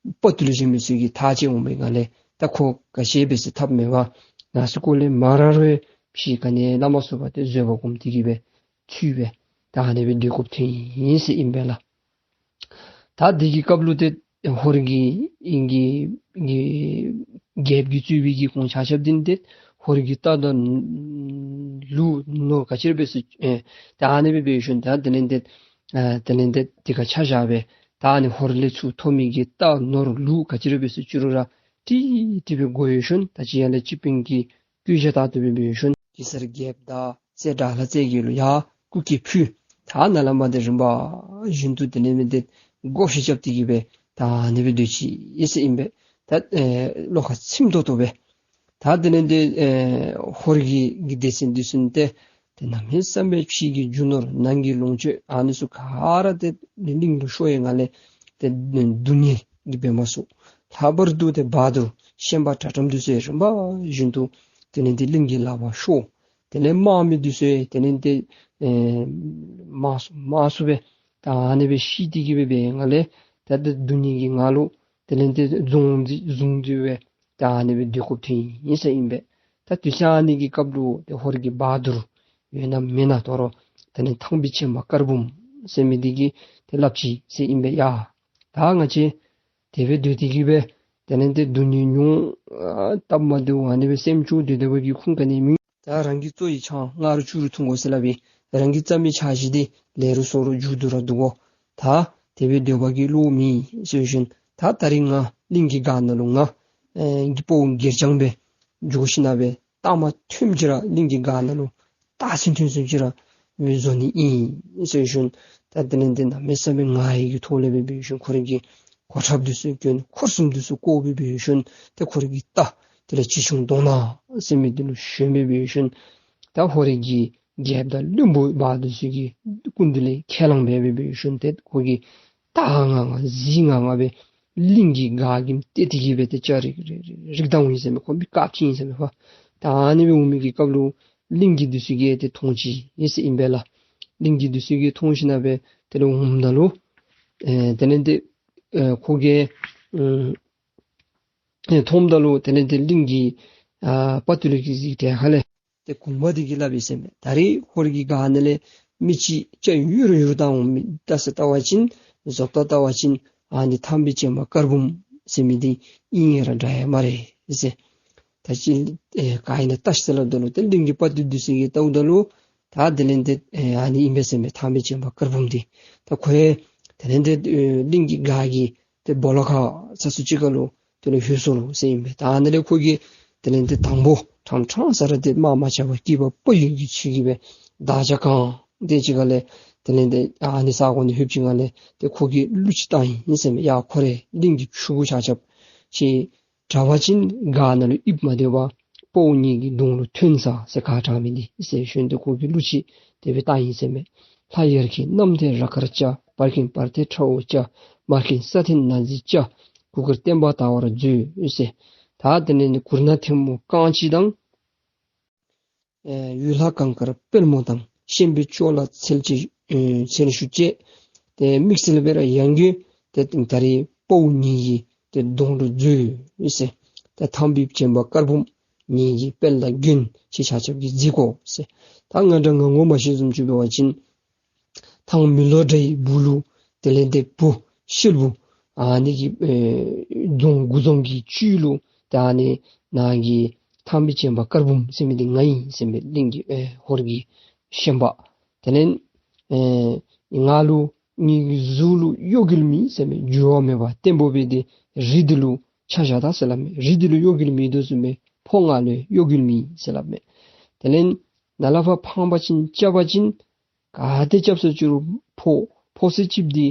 དཔའ་བརྟུལ་ཟེར་མི་ཚུ་གིས་ཐག་བཅད་འོང་པའི་ངང་ལས་ད་ཁོ་ག་ཅི་འབད་ཟེར་ཐབས་མེད་པར་ནང་སེམས་ཁར་ལས་མ་ར་རོགས་ཕྱི་ཁ་ནས་སླབ་མ་ཚུགས་པར་ཏེ་བཟོད་པ་སྒོམ་སྟེ་གི་སྦེ་ཚུད་སྦེ་ད་ཨ་ནི་སྦེ་སྡོད་དགོཔ་ཐོན་ཡི་ཟེར་ཨིན་པས་ལགས། ད་དེ་གི་སྐབས་ལུ་ཏེ་ཧོར་གྱི་ཨིན་གྱི་ཨིན་གྱི་རྒྱལཔོ་གིས་གཙོས་པའི་གི་གོང་ཆ་ཁྱབ་འདི་ཏེ་ཧོར་གྱི་རྟ་དང་ལུག་ནོར་ག་ཅི་ར་འབད་ཟེར་ཨེ་ད་ཨ་ནི་སྦེ་འབད་ཞིནམ་ད་དེ་ལས་ཏེ་ཨ་དེ་ལས་ཏེ་དེ་ཁར་ཆ་བཞག་སྦེ་ད་ཨ་ནི་ཧོར་ལས་ཚུར་ཐོབ་མི་གི་རྟ་ནོར་ལུག་ག་ཅི་ར་འབད་ཟེར་ཅི་རུང་ར་ཀྲིག་ཀྲི་སྦེ་བགོ་ཡོད་ཞིནམ་ད་ཅི་ཡར་ལས་སྤྱི་དཔོན་གྱི་བཀོད་རྒྱ་ལྟར་དུ་སྦེ་འབད་ཞིནམ་གེ་སར་རྒྱལཔོ་དང་སྲས་དགྲ་ལྷ་རྩེ་རྒྱལ་ལུ་ཡ་ སྐུ་སྐྱེ་ཕུལ། ད་ནཱ་ལས་མར་ཏེ་རིམ་པ་བཞིན་དུ་དེ་ལས་མི་འདི་བགོ་བཤའ་རྐྱབ་སྟེ་གི་སྦེ་ད་ཨ་ནི་སྦེ་སྡོད་ཅི་ཨིན་ཟེར་ཨིན་པས། ད་ཨེ་བློ་ཁ་ཚིམ་ཏོག་ཏོ་སྦེ། ད་དེ་ལས་འདི་ཨེ་ཧོར་གྱི་གི་སྡེ་ཚན་འདི་ཚུ་ཏེ་ཏེ་གནམ་མེད་ས་མེད་ཕྱི་གི་རྒྱུ་ནོར་ནང་གི་ལོངས་སྤྱོད་ཨ་ནི་ཚུ་ག་ར་ཏེ་གླིང་ལུ་ཤོར་ཡི་ངང་ལས་ཏེ་སྡུག་བསྔལ་གྱིས་འབད་མ་ཚུགས། ལྷག་པར་དུ་ཏེ་བ་དུར་ཤན་པ་དྲག་དྲགམ་འདི་ཚུ་ཡང་རིམ་པ་བཞིན་དུ་དེ་ལས་འདི་གླིང་གི་ལག་པར་ཤོར། དེ་ལས་དམག་མི་འདི་ཚུ་ཡང་དེ་ལས་འདི་ཨེ་མང་སུ་མང་སུ་སྦེ་ད་ཨ་ནི་སྦེ་ཤི་སྟེ་གི་སྦེ་འབད་ཡི་ངང་ལས་ད་ཏེ་སྡུག་བསྔལ་གྱི་ངང་ལུ་དེ་ལས་འདི་བཟུང་སྟེ་བཟུང་སྟེ་སྦེ་ད་ཨ་ནི་སྦེ་སྡོད་དགོཔ་ཐོན་ཡི་ཟེར་ཨིན་པས། ད་དུས་ཚོད་ཨ་ནི་གི་སྐབས་ལུ་ཏེ་ཧོར་གྱི་བ་དུར་ཡོད་ན་མེད་ན་དོ་རུང་དེ་ལས་ཐང་པའི་ཆེན་པོ་དཀར་འབུམ་ཟེར་མི་འདི་གིས་ཏེ་སླབ་ཅི་ཟེར་ཨིན་པས། ཡ་ད་ང་བཅས་དེ་སྦེ་སྡོད་དེ་གི་སྦེ་དེ་ལས་ཏེ་སྡུག་བསྔལ་མྱོང་ཨ་སྟབས་མ་བདེཝ་ཨ་ནི་སྦེ་སེམས་སྐྱོ་སྡོད་སྡོད་པའི་གི་ཁུངས་ག་ནི་མེད། ད་རང་གི་བཙོ་བའི་ཆང་ང་རུ་ཆུ་རུ་འཐུང་དགོ་ཟེར་སླབ་ཨིན། རང་གི་རྩ་མི་ཆ་ཤས་འདི་ལས་རུང་སྲོག་རུང་མཇུག་བསྡུ་ར་འདུག་གོ། ད་དེ་སྦེ་སྡོད་པ་གི་བློ་མེད་ཟེར་ཞིནམ་ད་ད་རིས་ང་གླིང་གི་སྒར་ནང་ལུ་ང་ཨེ་གི་དཔའ་བོ་གེར་རྐྱང་སྦེ་འགྱོ་ཞིནམ་སྦེ་རྟགས་མ་ཐོནམ་ཅིག་ར་གླིང་གི་སྒར་ནང་ལུ་རྟགས་མཚན་ཐོན་སོངམ་ཅིག་ར་བཟོ་ནི་ཨིན་ཟེར་ཞིནམ་ད་དེ་ལས་འདི་གནམ་མེད་ས་མེད་ངར་ཡི་གི་ཐོག་ལས་སྦེ་འབད་ཞིནམ་ཁོ་རའི་གི་གོ་ཁྲབ་འདི་ཚུ་གྱོན། འཁོར་གསུམ་འདི་ཚུ་བསྐོར་སྦེ་འབད་ཞིནམ་ཏེ་ཁོ་རའི་གི་རྟ་དེ་ལས་ཆེ་ཆུང་གདོང་ནག་ཟེར་མི་འདི་ལུ་ཞོན་སྦེ་འབད་ཞིནམ་ད་ཧོར་གྱི་རྒྱལཔོ་དང་བློན་པོ་བ་དུར་ཚུ་གི་སྐུ་མདུན་ལས་ཁས་བླངས་འབད་འབད་འབད་ཞིནམ་ཏེ་ཁོ་གིས་སྟག་ང་ང་གཟིག་ང་ང་སྦེ་གླིང་གི་སྒར་གྱི་ལྟེ་དེ་གི་སྦེ་ཏེ་ལྕགས་རིག་རིག་རིག་བཏང་ཡི་ཟེར་མས། ཁོ་མི་དཀརཔོ་ཅིག་ཨིན་ཟེར་མས་ཕ། ད་ཨ་ནི་སྦེ་འོང་མི་གི་སྐབས་ལུ་གླིང་གི་འདི་ཚུ་གིས་ཏེ་མཐོང་ཅི་ཨིན་ཟེར་ཨིན་པས་ལགས། གླིང་གི་འདི་ཚུ་གིས་མཐོང་ཞིནམ་སྦེ་དེ་ལས་འོངམ་ད་ལུ་ཨེ་དེ་ལས་ཏེ་ཨེ་ཁོ་གིས་ཨེ་ཨེ་མཐོངམ་ད་ལུ་དེ་ལས་ཏེ་གླིང་གི་ཨ་དཔའ་བརྟུལ་ལུ་གི་གཟིག་དེ་ཁ་ལས་ཏེ་གུང་པ་འདི་གིས་སླབ་ཡི་ཟེར་མས། ད་རིས་ཧོར་གྱི་སྒར་ནང་ལས་མི་ཅིག་སྐྱ་ཡུར་ཡུར་བཏང་འོང་མི་ལྟ་ས་ལྟ་བ་ཅིན་བཟོ་ལྟ་ལྟ་བ་ཅིན་ཨ་ནི་ཐང་པའི་སྤྱན་པ་དཀར་འབུམ་ཟེར་མི་འདི་ཨིན་ཡ་ར་འདྲ་ཡ་སྨ་རེ་ཟེར། ད་ཅི་ཨེ་ག་ཨིན་ན་ལྟ་ཤིག་ཟེར་སླབ་ད་ལུ་ཏེ་གླིང་གི་དཔའ་བརྟུལ་འདི་ཚུ་གིས་བལྟཝ་ད་ལུ་ད་དེ་ལས་ཏེ་ཨེ་ཨ་ནི་ཨིན་པས་ཟེར་མས། ཐང་པའི་སྤྱན་པ་དཀར་འབུམ་འདི་ད་ཁོ་ཡང་དེ་ལས་ཏེ་ཨེ་གླིང་གི་སྒར་གྱི་ཏེ་སྦོ་ལོགས་ཁ་ས་སུ་ཅིག་ཁ་ལུ་དེ་ལས་ལྷོད་སོ་ལོ་ཟེར་ཨིན་པས། ད་ཨ་ནི་ལས་ཁོ་གིས་དེ་ལས་ཏེ་དང་པོ་ཕྲང་ཕྲང་ས་ར་ཏེ་དམག་མ་རྐྱབ་པར་སྐྱེས་པ་ཕོ་ཡི་གི་ཚུལ་གྱིས་སྦེ་དར་ཇ་གང་སྟེ་ཅིག་ཁ་ལས་དེ་ལས་ཏེ་ཨ་ནི་ས་གོ་ནང་ལྷོདཔ་ཅིག་ཁ་ལས་ཏེ་ཁོ་གིས་གླུ་ཅིག་བཏང་ཡི་ཟེར་མས། ཡ་ཁོ་རེ་གླིང་གི་ཕྲུ་གུ་ཆ་ཁྱབ་ཅིག་དྲག་པ་ཅིན་སྒར་ནང་ལུ་ཡིབ་མ་སྡོད་པར་དཔའ་བོ་ངེ་གི་གདོང་ལུ་ཐོན་ས་ཟེར་ཁ་དྲག་མི་འདི་ཟེར་ཞིནམ་ཏེ་ཁོ་གིས་གླུ་ཅིག་དེ་སྦེ་བཏང་ཡི་ཟེར་མས། ལྷ་ཡར་མཁྱེན་གནམ་མཐས་ར་མཁར་བཅག། བར་མཁྱེན་བར་མཐས་ཁྲ་བོ་བཅའ། མར་མཁྱེན་ས་མཐའི་ན་ཟིག་བཅའ། གུར་དཀར་བསྟན་པ་དར་བར་མཛོད་ཟེར། ད་དེ་ལས་ནི་གུར་ནག་ཐལ་མོ་རྐང་གཅིག་དང་། ཨེ་ཡུལ་ལྷ་གངས་དཀར་དཔལ་མོ་དང་། ཤན་པའི་ཅོག་ལ་མཚལ་གཅིག་ཨེ་མཚལ་ཞུ་བཅས། ཏེ་དམིགས་བསལ་སྦེ་ར་ཡང་གི་ཏེ་ད་རིས་དཔའ་བོ་ངེ་གི་ཏེ་གདོང་ལུ་མཛོད་ཟེར། ཏེ་ཐང་པའི་སྤྱན་པ་དཀར་འབུམ་ངེ་གི་དཔལ་དང་མགོན་ཁྱེད་ཆ་ཁྱབ་ཀྱིས་གཟིགས་དགོ་ཟེར། ད་ང་འདྲ་ང་ངོ་མ་ཤེས་བཟུམ་ཅིག་འབད་བ་ཅིན་ཐང་མེ་ལོང་དགྲ་ཡི་སྦུག་ལུ་དེ་ལས་ཏེ་བུ་ཤེལ་བུ་ཨ་ནི་གི་ཨེ་རྫོང་དགུ་རྫོང་གི་བཅུད་ལུ་ད་ཨ་ནི་ནང་གི་ཐང་པའི་སྤྱན་པ་དཀར་འབུམ་ཟེར་མི་འདི་ང་ཨིན་ཟེར་མི་གླིང་གི་ཨེ་ཧོར་གྱི་ཤན་པ། དེ་ལས་ཨེ་ང་ལུ་ངེ་གི་གཟུགས་ལུ་གཡོ་འགུལ་མེད་ཟེར་མི་འགྱུར་བ་མེད་པར་བརྟན་པོ་སྦེ་ཏེ་རི་འདི་ལུ་ཆ་བཞག་ད་ཟེར་སླབ་མས། རི་འདི་ལུ་གཡོ་འགུལ་མེད་དོ་བཟུམ་སྦེ་ཕོ་ང་ལུ་གཡོ་འགུལ་མེད་ཟེར་སླབ་མས། དེ་ལས་ནཱ་ལས་ཕར་འཕང་པ་ཅིན་རྐྱབ་པ་ཅིན་ག་ཏེ་རྐྱབ་སོ་ཅི་རུང་ཕོ་ཕོ་ཚོད་ཅིག་འདི་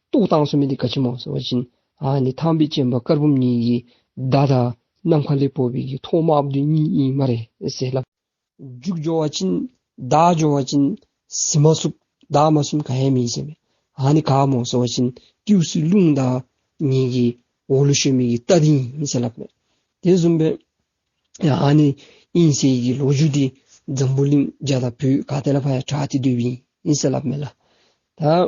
བཏོག་བཏང་སོ་མི་འདི་ག་ཅི་སྨོ་ཟེར་བ་ཅིན་ཨ་ནི་ཐང་པའི་སྤྱན་པ་དཀར་འབུམ་ངེ་གི་མདའ་དང་ནམ་མཁའ་ལས་ཕོག་པའི་གི་ཐོག་དམརཔོ་འདི་གཉིས་ཨིན་སྨ་རེ་ཟེར་སླབ། རྒྱུག་འགྱོ་བ་ཅིན་བདའ་འགྱོ་བ་ཅིན་ཟིན་མ་ཚུགས་བདའ་མ་ཚུགས་ག་ཡང་མེད་ཟེར་མས། ཨ་ནི་ག་སྨོ་ཟེར་བ་ཅིན་ཀེའུ་སུའི་རླུང་དང་ངེ་གི་འོག་ལུ་ཞོན་མི་གི་རྟ་འདི་ཨིན་ཟེར་སླབ་མས། དེ་བཟུམ་སྦེ་ཡ་ཨ་ནི་ཨིན་ཟེར་གྱི་ལོ་རྒྱུས་འདི་འཛམ་བུ་གླིང་རྒྱ་དང་བོད་ག་ཏེ་ལས་ཕར་ཡང་གྲགས་ཏེ་སྡོདཔ་ཨིན་ཟེར་སླབ་མས་ལགས། ད་ཨེ་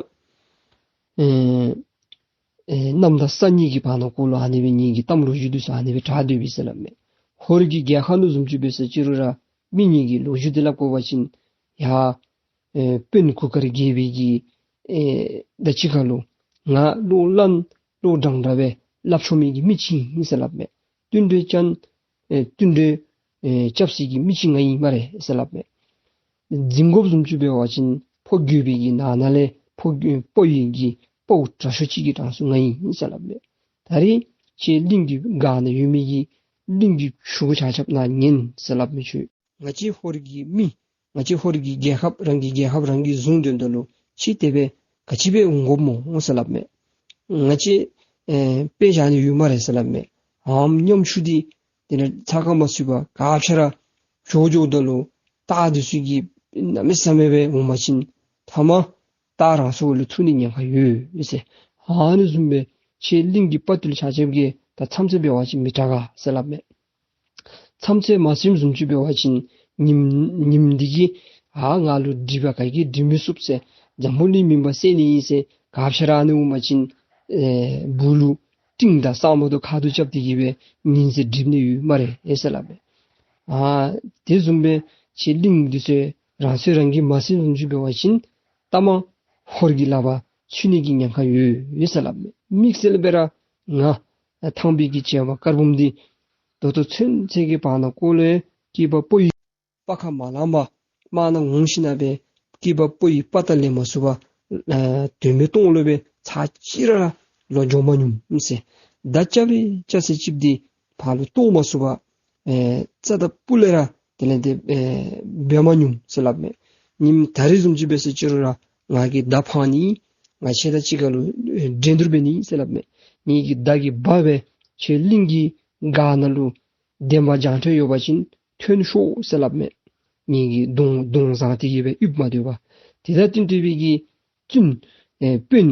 ཨེ་གནམ་དང་ས་གཉིས་ཀྱི་བར་ན་གུ་ལུ་ཨ་ནི་སྦེ་ངེ་གི་གཏམ་ལོ་རྒྱུས་འདི་ཚུ་ཨ་ནི་སྦེ་གྲགས་སྡོདཔ་ཨིན་ཟེར་སླབ་མས། ཧོར་གྱི་རྒྱལ་ཁབ་ནང་བཟུམ་ཅིག་འབད་ས་ཅི་རུང་ར་མི་ངེ་གི་ལོ་རྒྱུས་འདི་སླབ་དགོ་པ་ཅིན་ཡ་ཨེ་དཔོན་གུར་དཀར་རྒྱལ་པོའི་གི་ཨེ་ད་ཅི་ཁ་ལུ་ང་ལོ་ལན་ལོ་འདྲན་འདྲ་སྦེ་སླབ་ཆོག་མི་གི་མི་ཅིག་ཨིན་ཟེར་སླབ་མས། བསྟུན་གྲོས་ཅན་ཨེ་བསྟུན་གྲོས་ཨེ་རྐྱབ་སའི་གི་མི་ཅིག་ང་ཨིན་སྨ་རེ་ཟེར་སླབ་མས། འཛིང་དགོཔ་བཟུམ་ཅིག་འབད་བ་ཅིན་ཕོ་རྒོད་པའི་གི་ནང་ན་ལས་ཕོ་རྒོད་ཕོ་ཡི་གི་དཔའ་བོ་དྲག་ཤོས་ཅིག་གི་གྲངས་སུ་ང་ཨིན་ཟེར་སླབ་མས། ད་རིས་ཁྱེད་གླིང་གི་སྒར་ནང་ཡོད་མི་གི་གླིང་གི་ཕྲུ་གུ་ཆ་ཁྱབ་ནཱ་ཉན་ཟེར་སླབ་མི་ཚུ། ང་བཅས་ཧོར་གྱི་མི་ ང་བཅས་ཧོར་གྱི་རྒྱལ་ཁབ་རང་གི་རྒྱལ་ཁབ་རང་གིས་བཟུང་སྡོདཔ་ད་ལུ་ཁྱོད་དེ་སྦེ་ག་ཅི་སྦེ་འོང་དགོཔ་སྨོ་ཟེར་སླབ་མས། ང་བཅས་ཨེ་དཔེ་བཞག་ནི་ཡོད་སྨ་རེ་ཟེར་སླབ་མས། ཨམ་ཉམ་ཆུང་འདི་དེ་ལས་ཚ་ཁ་མ་ཚུད་པར་ག་ཤ་ར་འགྱོ་འགྱོཝ་ད་ལུ་སྟག་འདི་ཚུ་གིས་གནམ་མེད་ས་མེད་སྦེ་འོང་པ་ཅིན་ཐ་མ་སྟག་རང་སོ་ལུ་ཐུག་ནི་ཉེན་ཁ་ཡོད་ཟེར། ཨ་ནི་བཟུམ་སྦེ་ཁྱེད་གླིང་གི་དཔའ་བརྟུལ་ཆ་ཁྱབ་ཀྱིས་ད་མཚམས་ཚད་འབད་བ་ཅིན་མི་དྲག་ག་ཟེར་སླབ་མས། མཚམས་ཚད་མ་ཟིནམ་བཟུམ་ཅིག་འབད་བ་ཅིན་ཉིམ་ཉིམ་འདི་གིས་ཨ་ང་ལུ་སྒྲིབ་པ་ག་གིས་སྒྲིབ་མི་ཚུགས་ཟེར། འཛམ་བུ་གླིང་མུན་པ་སེལ་ནི་ཨིན་ཟེར་ག་ཤ་ར་ཨ་ནི་འོང་པ་ཅིན་ཨེ་སྦུག་ལུ་ཏིང་དང་ས་མོ་དོ་ཁ་དོ་རྐྱབ་སྟེ་གི་སྦེ་ཉིམ་ཟེར་སྒྲིབ་ནི་ཡོད་སྨ་རེ་ཨེ་ཟེར་སླབ་མས། ཨ་དེ་བཟུམ་སྦེ་ཁྱེད་གླིང་འདི་ཚུ་རང་སོ་རང་གིས་མ་ཟིནམ་བཟུམ་ཅིག་འབད་བ་ཅིན་ཐ་མ་ཧོར་གྱི་ལག་པར་ཚུད་ནི་གི་ཉེན་ཁ་ཡོད་ཡོད་ཟེར་སླབ་མས། དམིགས་བསལ་སྦེ་ར་ང་ཐང་པའི་གི་བྱེ་བ་དཀར་འབུམ་འདི་ད་ལྟོ་ཚུན་ཚོད་ཀྱི་བར་ན་ཀོ་ལེ་སྐྱེས་པ་ཕོ་ཡི་སྤར་ཁ་མ་ལངམ་པར་དམག་ནང་འོང་ཞིནམ་སྦེ་སྐྱེས་པ་ཕོ་ཡི་དཔའ་རྟགས་ལེན་མ་ཚུགས་པར་ཨ་དོན་མེད་སྟོང་ལོག་སྦེ་ཚར་གཅིག་ར་ལོག་འགྱོ་མ་ནུམ་ཟེར། མདའ་རྐྱབ་རྐྱབ་ས་ཅིག་འདི་ཕར་ལུ་གཏོར་མ་ཚུགས་པར་ཨེ་རྩ་དང་སྤུ་ལས་ར་དེ་ལས་དེ་ཨེ་འབད་མ་ནུམ་ཟེར་སླབ་མས། ཉིམ་ད་རིས་བཟུམ་ཅིག་འབད་ས་ཅིག་རུང་ར་ང་གིས་མདའ་འཕང་ནི། ང་ཁྱེད་དང་གཅིག་ཁར་ལུ་ཨེ་འགྲན་བསྡུར་འབད་ནི་ཟེར་སླབ་མས། ངེ་གི་མདའ་གི་འབའ་སྦེ་ཁྱེད་གླིང་གི་སྒར་ནང་ལུ་བདེན་པ་རྒྱང་འཕྲད་ཡོད་པ་ཅིན་ཐོན་ཤོག་ཟེར་སླབ་མས། ངེ་གི་གདོང་གདོང་བཟང་སྟེ་གི་སྦེ་ཡིབ་མ་སྡོད་པར། དེ་དང་བསྟུན་ཏེ་སྦེ་གི་བཙུན་ཨེ་དཔོན་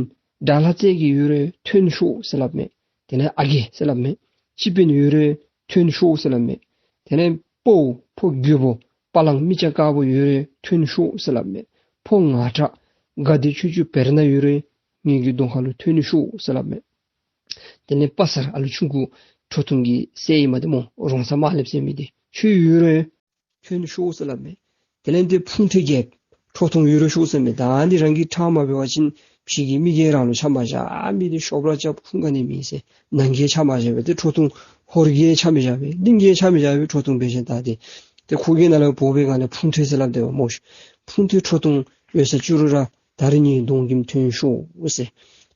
དགྲ་ལྷ་རྩེ་རྒྱལ་ཡོད་རུང་ཐོན་ཤོག་ཟེར་སླབ་མས། དེ་ལས་ཨ་རྒས་ཟེར་སླབ་མས། སྤྱི་དཔོན་ཡོད་རུང་ཐོན་ཤོག་ཟེར་སླབ་མས། དེ་ལས་ཕོ་ཕོ་རྒོད་པོ་པ་ལང་མི་སྐྱ་དཀར་པོ་ཡོད་རུང་ཐོན་ཤོག་ཟེར་སླབ་མས། ཕོ་ང་དྲག་དགའ་བདེ་ཆོས་སྐྱོང་བེར་ནག་ཡོད་རུང་ངེ་གི་གདོང་ཁ་ལུ་ཐོན་ཤོག་ཟེར་སླབ་མས། དེ་ལས་དཔའ་གསར་ཨ་ལུ་ཆུང་ཀུ་ཁྲོ་ཐུང་གི་སྲས་ཨིན་མས་ཏེ་སྨོ། རོང་ཚ་དམར་ལེབ་ཟེར་མི་འདི་ཁྱོད་ཡོད་རུང་ཐོན་ཤོག་ཟེར་སླབ་མས། དེ་ལས་དེ་ཕུང་ཐེ་རྒྱལཔོ་ཁྲོ་ཐུང་ཡོད་རུང་ཤོག་ཟེར་མས། ད་འདི་རང་གིས་ཁྲག་མ་འབད་བ་ཅིན་ཕྱི་གི་མི་གིས་རང་ལུ་ཆ་མ་བཞག། མི་འདི་ཤོབ་ར་རྐྱབ་ཁུངས་ག་ནི་མེད་ཟེར། ནང་གིས་ཆ་མ་བཞག་པས། ཏེ་ཁྲོ་ཐུང་ཧོར་གྱིས་ཆ་མི་བཞག་པས། གླིང་གིས་ཆ་མི་བཞག་པས། ཁྲོ་ཐུང་འབད་ཞིནམ་ད་འདི་ཏེ་ཁོ་གི་ནང་ལུ་འབོ་བའི་སྒང་ལས་ཕུང་ཐེ་ཟེར་སླབ་སྟེ་སྨོ་ཤིག། ཕུང་ཐེ་ཁྲོ་ཐུང་ཡོད་ས་ཅིག་རུང་ར་ད་རིས་ངེའི་གདོང་ཁྱིམ་ཐོན་ཤོག་ཟེར།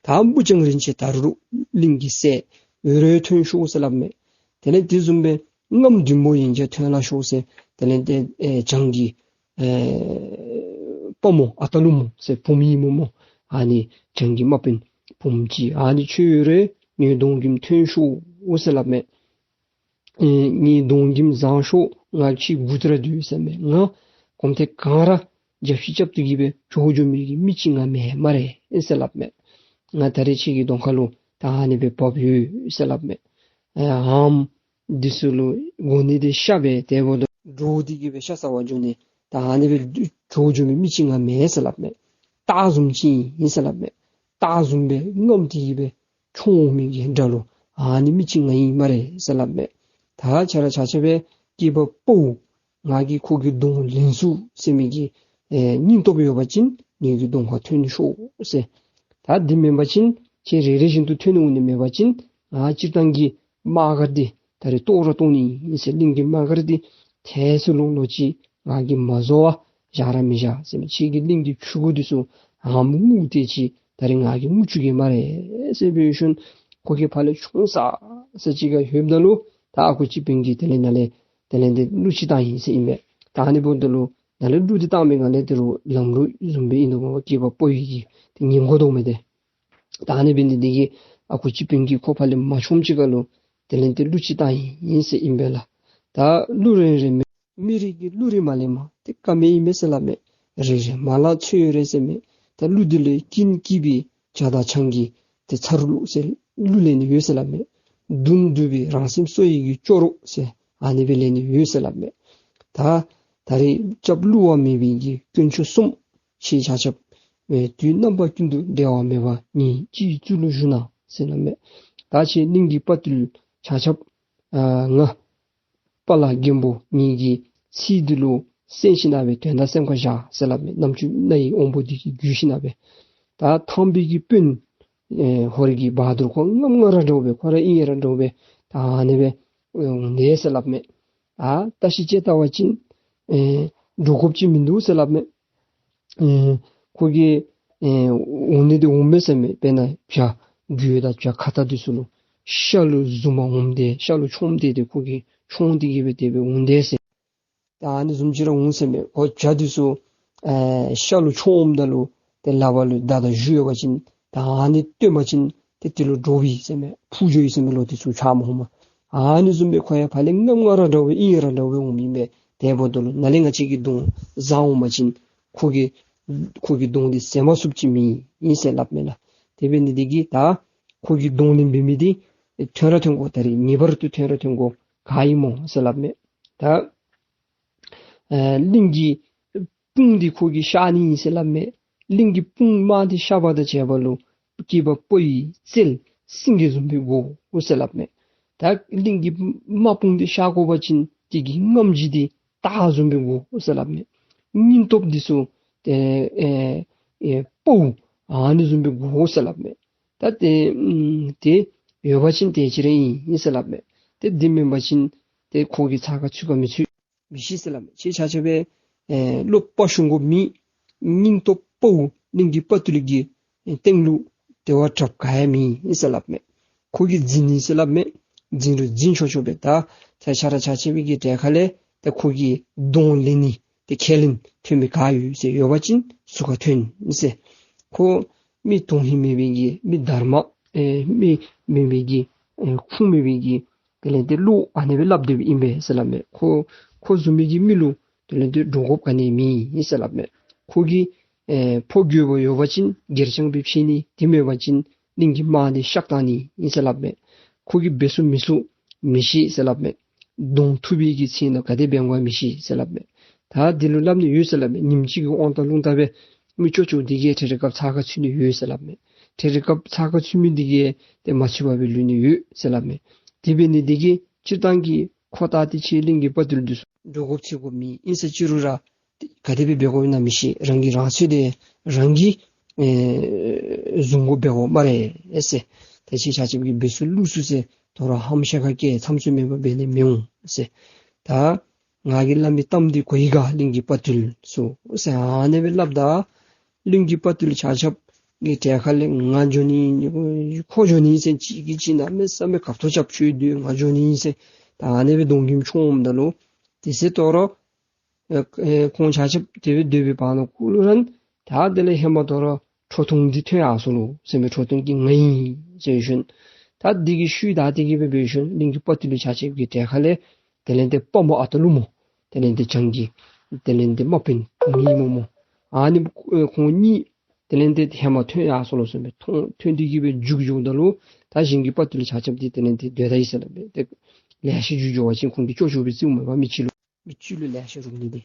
ད་མུ་ལྕང་རིན་ཆེན་ད་རུང་གླིང་གི་སྲས་ཡོད་རུང་ཐོན་ཤོག་ཟེར་སླབ་མས། དེ་ལས་དེ་བཟུམ་སྦེ་རྔམ་བདུད་མོ་ཡིན་ཀྱང་ཐོན་ལ་ཤོག་ཟེར། དེ་ལས་དེ་ཨེ་བྱང་གི་ཨེ་དཔའ་མོ་ཨ་སྟག་ཀླུ་མོ་ཟེར་བུམོ་ཨིན་མས་སྨོ། ཨ་ནི་བྱང་གི་དམག་དཔོན་བུམོ་ཅིག། ཨ་ནི་ཁྱོད་ཡོད་རུང་ངེའི་གདོང་ཁྱིམ་ཐོན་ཤོག་ཟེར་སླབ་མས། ཨེ་ངེའི་གདོང་ཁྱིམ་བཟང་ཤོས་ང་ཁྱེད་དགུ་ཏི་ར་འདུག་ཟེར་མས། ང་གོམ་ཐེངས་གང་ར་རྒྱབ་བཤུད་རྐྱབ་སྟེ་གི་སྦེ་འགྱོ་འགྱོ་མི་གི་མི་ཅིག་ང་མེན་སྨ་རེ་ཟེར་སླབ་མས། ང་ད་རིས་ཁྱེད་ཀྱི་གདོང་ཁ་ལུ་ད་ཨ་ནི་སྦེ་བབས་ཡོད་ཟེར་སླབ་མས། ཨེ་ཨམ་འདི་ཚུ་ལུ་དགོ་ནི་འདི་ཤ་སྦེ་དེ་འབདཝ་ད་འདྲོག་སྟེ་གི་སྦེ་ཤ་ཟ་བར་འགྱོ་ནི། ད་ཨ་ནི་སྦེ་འགྱོ་འགྱོ་མི་མི་ཅིག་ང་མེན་ཟེར་སླབ་མས། སྟག་བཟུམ་ཅིག་ཨིན་ཟེར་སླབ་མས། སྟག་བཟུམ་སྦེ་རྔམ་སྟེ་གི་སྦེ་མཆོང་འོང་མི་གི་དགྲ་ལུ་ཨ་ནི་མི་ཅིག་ང་ཨིན་སྨ་རེ་ཟེར་སླབ་མས། ད་ཁྱེད་ར་ཆ་ཁྱབ་སྦེ་སྐྱེས་པ་ཕོ་ང་གིས་ཁོ་གི་གདོང་ལེན་ཚུགས་ཟེར་མི་གི་ཨེ་སྙིང་སྟོབས་ཡོད་པ་ཅིན་ངེ་གི་གདོང་ཁར་ཐོན་ཤོག་ཟེར། ད་འདི་མེན་པ་ཅིན་ཁྱེད་རེ་རེ་བཞིན་དུ་ཐོན་འོང་ནི་མེད་པ་ཅིན་ང་སྤྱིར་བཏང་གི་དམག་སྒར་འདི་ད་རིས་གཏོར་ར་གཏོར་ནི་ཨིན་ཟེར། གླིང་གི་དམག་སྒར་འདི་ཐལ་སུ་ལོང་ལོ་ཅིག་ང་གིས་མ་བཟོ་བར་བཞག་ར་མི་བཞག་ཟེར་མས། ཁྱེད་ཀྱི་གླིང་གི་ཕྲུ་གུ་འདི་ཚུ་ཨམ་རྔུ་སྟེ་ཅིག་ད་རིས་ང་གིས་རྔུ་བཅུག་གེ་སྨ་རེ་ཟེར་འབད་ཞིནམ་ཁོ་གིས་ཕར་ལས་མཆོང་ས་ས་ཅིག་ཁར་ལྷོདཔ་ད་ལུ་ད་ཨ་ཁུ་སྤྱི་དཔོན་གྱིས་དེ་ལས་ནཱ་ལས་དེ་ལས་འདི་གླུ་ཅིག་བཏང་ཡི་ཟེར་ཨིན་པས། ད་ཨ་ནི་འབདཝ་ད་ལུ་ནཱ་ལས་གླུ་འདི་བཏང་མི་སྒང་ལས་དེ་རུ་ལམ་ལུགས་བཟུམ་སྦེ་ཨིན་དོ་མས། སྐྱེས་པ་ཕོ་ཡི་གི་དེ་ཉན་དགོ་དོ་མས་ཏེ། ད་ཨ་ནི་འབད་ནི་འདི་གིས་ཨ་ཁུ་སྤྱི་དཔོན་གྱིས་ཁོ་ཕར་ལས་མ་མཆོངམ་ཅིག་ཁར་ལུ་དེ་ལས་འདི་གླུ་ཅིག་བཏང་ཡི་ཟེར་ཨིན་པས་ལགས། ད་གླུ་རེ་རེ་མི་མི་རིགས་ཀྱི་གླུ་རེ་མ་ལེན་མ་ཏེ་ཀ་མེད་ཨིན་མས་ཟེར་སླབ་མས། རེ་རེ་མ་ལ་ཚོད་ཡོད་རེ་ཟེར་མས། ད་གླུ་འདི་ལུ་ཀུན་སྐྱིད་པའི་བྱ་དང་ཆང་གི་ཏེ་ཚར་གླུ་ཟེར་གླུ་ལེན་ནི་ཡོད་ཟེར་སླབ་མས། བདུད་འདུལ་བའི་རང་སེམས་གསོ་ཡི་གི་སྐྱོ་རོགས་ཟེར་ཨ་ནི་སྦེ་ལེན་ནི་ཡོད་ཟེར་སླབ་མས། ད་ད་རིས་སྐྱབས་བསླུ་བ་མེད་པའི་གི་དཀོན་མཆོག་གསུམ་ཁྱེད་ཆ་ཁྱབ་སྦེ་དུས་རྣམ་པ་ཀུན་ཏུ་འབྲལ་བ་མེད་པར་ཉིད་སྤྱི་གཙུག་ལུ་བཞུགས་གནང་ཟེར་སླབ་མས། ད་ཁྱེད་གླིང་གི་དཔའ་བརྟུལ་ཆ་ཁྱབ་ཨ་ང་དཔའ་ལ་རྒན་པོ་ངེ་གི་ཚིག་འདི་ལུ་གསན་ཞིནམ་སྦེ་དོན་དག་སེམས་ཁར་བཞག་ཟེར་སླབ་མས། རྣམ་ཅོ་རྣ་ཡི་དབང་པོ་འདི་གིས་བརྒྱུད་ཞིནམ་སྦེ། ད་ཐང་པའི་གི་དཔོན་ཨེ་ཧོར་གྱི་བ་དུར་ཁོ་རྔམ་ང་ར་འདྲཝ་སྦེ་ཁོ་ར་ཨིན་ཡ་ར་འདྲཝ་སྦེ་ད་ཨ་ནི་སྦེ་འོང་ནི་ཟེར་སླབ་མས། ཨ་བརྟག་ཞིབ་དཔྱད་བལྟ་བ་ཅིན་ཨེ་འདྲོག་དགོཔ་ཅིག་མིན་འདུག་ཟེར་སླབ་མས། ཨེ་ཁོ་གིས་ཨེ་འོང་ནི་འདི་འོང་མས་ཟེར་མས། དཔེར་ན་བྱ་རྒོད་དང་བྱ་ཁྭ་ཏ་འདི་ཚུ་ལུ་ཤ་ལུ་ཟུར་མ་འོངམ་དེ་ཤ་ལུ་མཆོངམ་དེ་དེ་ཁོ་གིས་མཆོང་སྟེ་གི་སྦེ་དེ་སྦེ་འོང་དེས་ཟེར། ད་ ད་ཨ་ནི་བཟུམ་ཅིག་ར་འོང་ཟེར་མས། ཁོ་བྱ་འདི་ཚུ་ཨེ་ཤ་ལུ་མཆོངམ་ད་ལུ་ཏེ་ལགཔ་ལུ་མདའ་དང་གཞུ་ཡོད་པ་ཅིན་ད་ཨ་ནི་བཏོན་པ་ཅིན་ཏེ་དེ་ལུ་འདྲོག་པས་ཟེར་མས། འཕུར་འགྱོ་ཡི་ཟེར་མས། ལོ་དེ་ཚུ་ཆ་མ་ཧོ་མ། ཨ་ནི་བཟུམ་སྦེ་ཁོ་ཡང་ཕར་ལས་རྔམ་ང་ར་འདྲཝ་སྦེ་ཨིན་ར་འདྲཝ་སྦེ་འོང་མི་མས། དེ་འབདཝ་ད་ལུ་ནཱ་ལས་ང་བཅས་ཀྱི་གདོང་བཟའ་འོང་པ་ཅིན་ཁོ་གི་ཁོ་གི་གདོང་འདི་ཟད་མ་ཚུགསཔ་ཅིག་མེད་ཨིན་ཟེར་སླབ་མས་ལགས། དེ་འབད་ནི་འདི་གིས་ད་ཁོ་གི་གདོང་ལེན་འབད་མི་འདི་ཐོན་ར་ཐོན་དགོ། ད་རིས་ངེས་པར་དུ་ཐོན་ར་ཐོན་དགོ། ག་ཨིན་མོ་ཟེར་སླབ་མས། ད་ཨེ་གླིང་གི་དཔུང་འདི་ཁོ་གིས་གཤག་ནི་ཨིན་ཟེར་སླབ་མས། གླིང་གི་དཔུང་དམག་འདི་གཤག་པ་དང་བཅས་པ་ལུ་སྐྱེས་པ་ཕོ་ཡི་རྩལ་སེང་གེ་བཟུམ་སྦེ་དགོ་ཟེར་སླབ་མས། ད་གླིང་གི་དམག་དཔུང་འདི་གཤག་དགོ་པ་ཅིན་དེ་གི་རྔམ་བརྗིད་འདི་སྟག་བཟུམ་སྦེ་དགོ་ཟེར་སླབ་མས། སྙིང་སྟོབས་འདི་ཚུ་ཏེ་ཨེ་ཨེ་ཕོ་ཨ་ནི་བཟུམ་སྦེ་དགོ་ཟེར་སླབ་མས། ད་ཏེ་ཨམ་ཏེ་ཡོད་པ་ཅིན་དེ་ཅིག་ར་ཨིན་ཟེར་སླབ་མས། ཏེ་འདི་མེན་པ་ཅིན་ཏེ་ཁོ་གི་ཚ་ཁ་ཚུད་ག་མི་ཚུད་མི་ཤེས་ཟེར་སླབ་མས། ཁྱེད་ཆ་ཁྱབ་སྦེ་ཨེ་བློ་སྤ་ཤུང་དགོཔ་མེད། སྙིང་སྟོབས་ཕོ་གླིང་གི་དཔའ་བརྟུལ་གྱི་སྟེང་ལུ་དེ་བ་དྲགཔ་ག་ཡང་མེད་ཟེར་སླབ་མས། ཁོ་གིས་འཛིང་ནི་ཟེར་སླབ་མས། འཛིང་རུང་འཛིང་ཆོག་ཆོག་སྦེ། ད་ཁྱེད་ཆ་ར་ཆ་ཁྱབ་ཀྱི་གྲལ་ཁ་ལས་ད་ཁོ་གི་གདོང་ལེན་ནི་ཏེ་ཁས་ལེན་ཐོན་མི་ག་ཡོད་ཟེར། ཡོད་པ་ཅིན་ཟུར་ཁར་ཐོན་ཟེར། ཁོ་མི་དོན་ཧིང་མེད་པའི་གི་མི་དར་མ་ཨེ་མི་མེད་པའི་གི་ཨེ་ཁུངས་མེད་པའི་གི་དེ་ལས་ཏེ་བློ་ཨ་ནི་སྦེ་སླབ་སྡོདཔ་ཨིན་པས་ཟེར་སླབ་མས། ཁོ་ཁོ་བཟུམ་མའི་གི་མི་ལུ་དེ་ལས་ཏེ་འདྲོག་དགོཔ་ག་ནི་མེད་ཟེར་སླབ་མས། ཁོ་གིས་ཨེ་ཕོ་རྒོད་པོ་ཡོད་པ་ཅིན་སྒེར་སྦྱང་སྦེ་ཕྱེ་ནི། དེ་མེད་པ་ཅིན་གླིང་གི་དམག་འདི་གཤག་བཏང་ནི་ཨིན་ཟེར་སླབ་མས། ཁོ་གིས་འབད་ཚུགས་མི་ཚུགས་མི་ཤེས་ཟེར་སླབ་མས། གདོང་ཐུག་པའི་གི་ཚེ་ན་ག་དེ་འབད་འོང་ག་མི་ཤེས་ཟེར་སླབ་མས། ད་འདི་ལུ་སླབ་ནི་ཡོད་ཟེར་སླབ་མས། ཉིནམ་གཅིག་གི་དབང་ཐང་ལུང་བསྟན་སྦེ་མི་ཅོག་ཅོག་འདི་གིས་ཐེངས་རེ་སྐབས་ཚ་ཁ་ཚུད་ནི་ཡོད་ཟེར་སླབ་མས། ཐེངས་རེ་སྐབས་ཚ་ཁ་ཚུད་མི་འདི་གིས་ཏེ་མ་ཚུད་པར་སྦེ་ལུས་ནི་ཡོད་ཟེར་སླབ་མས། དེ་འབད་ནི་འདི་གིས་སྤྱིར་བཏང་གི་ཁོ་ད་ཏེ་ཁྱེད་གླིང་གི་དཔའ་བརྟུལ་འདི་ཚུ་འདྲོག་དགོཔ་ཚེ་དགོཔ་མེད། ཨིན་ཟེར་ཅི་རུང་ར་ག་དེ་སྦེ་འབད་དགོཔ་ཨིན་ན་མི་ཤེས། རང་གིས་རང་ཚོད་དེ་རང་གིས་ཨེ་བཟུང་དགོཔ་འབད་དགོ་སྨ་རེ་ཟེར། ད་ཁྱེད་ཆ་ཁྱབ་ཀྱིས་འབད་ཚུགས་བློ་ཚུགས་ཟེར་དོ་རུང་ཧམ་ཤ་ཁ་སྐད་ཚམ་ཚུ་མེད་པར་འབད་ནི་མི་འོང་ཟེར། ད་ང་གིས་སླབ་མི་གཏམ་འདི་གོ་ཡི་ག་གླིང་གི་དཔའ་བརྟུལ་ཚུ་ཟེར་ཨ་ནེ་སྦེ་སླབ་ད། གླིང་གི་དཔའ་བརྟུལ་ཆ་ཁྱབ་ཀྱི་གྲལ་ཁ་ལས་ང་འགྱོ་ནི་ཁོ་འགྱོ་ནི་ཟེར་གཅིག་གིས་གཅིག་གནམ་མེད་ས་མེད་གབ་ཐོབ་རྐྱབ་ཆོད་དེ་ང་འགྱོ་ནི་ཟེར་ད་ཨ་ནེ་སྦེ་གདོང་གུ་མཆོངམ་ད་ལུ་དེ་ཚེ་དོ་རུང་ཨེ་ཨེ་ཁོང་ཆ་ཁྱབ་དེ་སྦེ་སྡོད་པའི་བར་ན་གུ་ལུ་ར་ད་དེ་ལས་ཧེ་མ་དོ་རུང་ཁྲོ་ཐུང་འདི་ཐོན་ཡར་སོ་ལོ་ཟེར་མས། ཁྲོ་ཐུང་གིས་ང་ཨིན་ཟེར་ཞིནམ་ད་འདི་གིས་ཤུལ་ད་དེ་གིས་སྦེ་འབད་ཞིནམ་གླིང་གི་དཔའ་བརྟུལ་ཆ་ཁྱབ་ཀྱི་གྲལ་ཁ་ལས་དེ་ལས་ཏེ་དཔའ་མོ་ཨ་སྟག་ཀླུ་མོ་དེ་ལས་ཏེ་བྱང་གི་དེ་ལས་ཏེ་དམག་དཔོན་ཨིན་མོ་མོ། ཨ་ནི་ཨེ་ཁོང་གཉིས་དེ་ལས་ཏེ་ཧེ་མ་ཐོན་ཡར་སོ་ལོ་ཟེར་མས། ཐོན་ཐོན་ཏེ་གིས་སྦེ་རྒྱུག་འགྱོཝ་ད་ལུ་ད་གཞན་གྱི་དཔའ་བརྟུལ་ཆ་ཁྱབ་འདི་དེ་ལས་ཏེ་སྡོད་ད་ཡི་ཟེར་སླབ་མས། ཏེ་ལེ་ཤ་རྒྱུག་འགྱོ་བ་ཅིན་ཁོང་གིས་ཅོག་ཅོག་སྦེ་བརྩིཝ་མས་པ། མི་གཅིག་ལུ་མི་གཅིག་ལུ་ལེ་ཤ་རྒྱུག་ནི་དེ།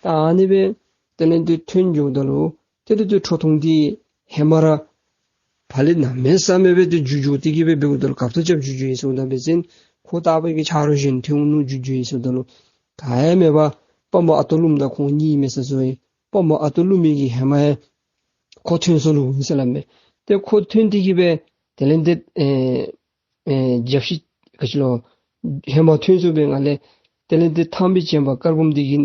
ད་ཨ་ནི་སྦེ་དེ་ལས་ཏེ་ཐོན་འགྱོཝ་ད་ལུ་ཏེ་ཏེ་ཏེ་ཁྲོ་ཐུང་འདི་ཧེ་མ་ར་ཕར་ལས་གནམ་མེད་ས་མེད་སྦེ་ཏེ་རྒྱུག་རྒྱུག་སྟེ་གིས་སྦེ་འབདཝ་ད་ལུ་གབ་ཐོབ་རྐྱབ་རྒྱུག་རྒྱུག་ཡི་ཟེརཝ་ད་འབད་བ་ཅིན་ཁོ་ལྟ་བུ་གི་ཆ་རོགས་གཞན་ཐོན་འོང་ནུག་རྒྱུག་རྒྱུག་ཡི་ཟེརཝ་ད་ལུ་ག་ཡང་མེད་པར་དཔའ་མོ་ཨ་སྟག་ཀླུ་མོ་དང་ཁོང་གཉིས་མེད་ས་བཟོ་ཡི། དཔའ་མོ་ཨ་སྟག་ཀླུ་མོ་གིས་ཧེ་མ་ཡང་ཁོ་ཐོན་སོ་ལོ་ཟེར་སླབ་མས། ཏེ་ཁོ་ཐོན་ཏེ་གིས་སྦེ་དེ་ལས་ཏེ་ཨེ་ཨེ་རྒྱབ་ཤིག་ག་ཅི་ལོ་ཧེ་མ་ཐོན་སོ་བའི་ངང་ལས་དེ་ལས་ཏེ་ཐང་པའི་བྱམས་པ་དཀར་འབུམ་འདི་གིས་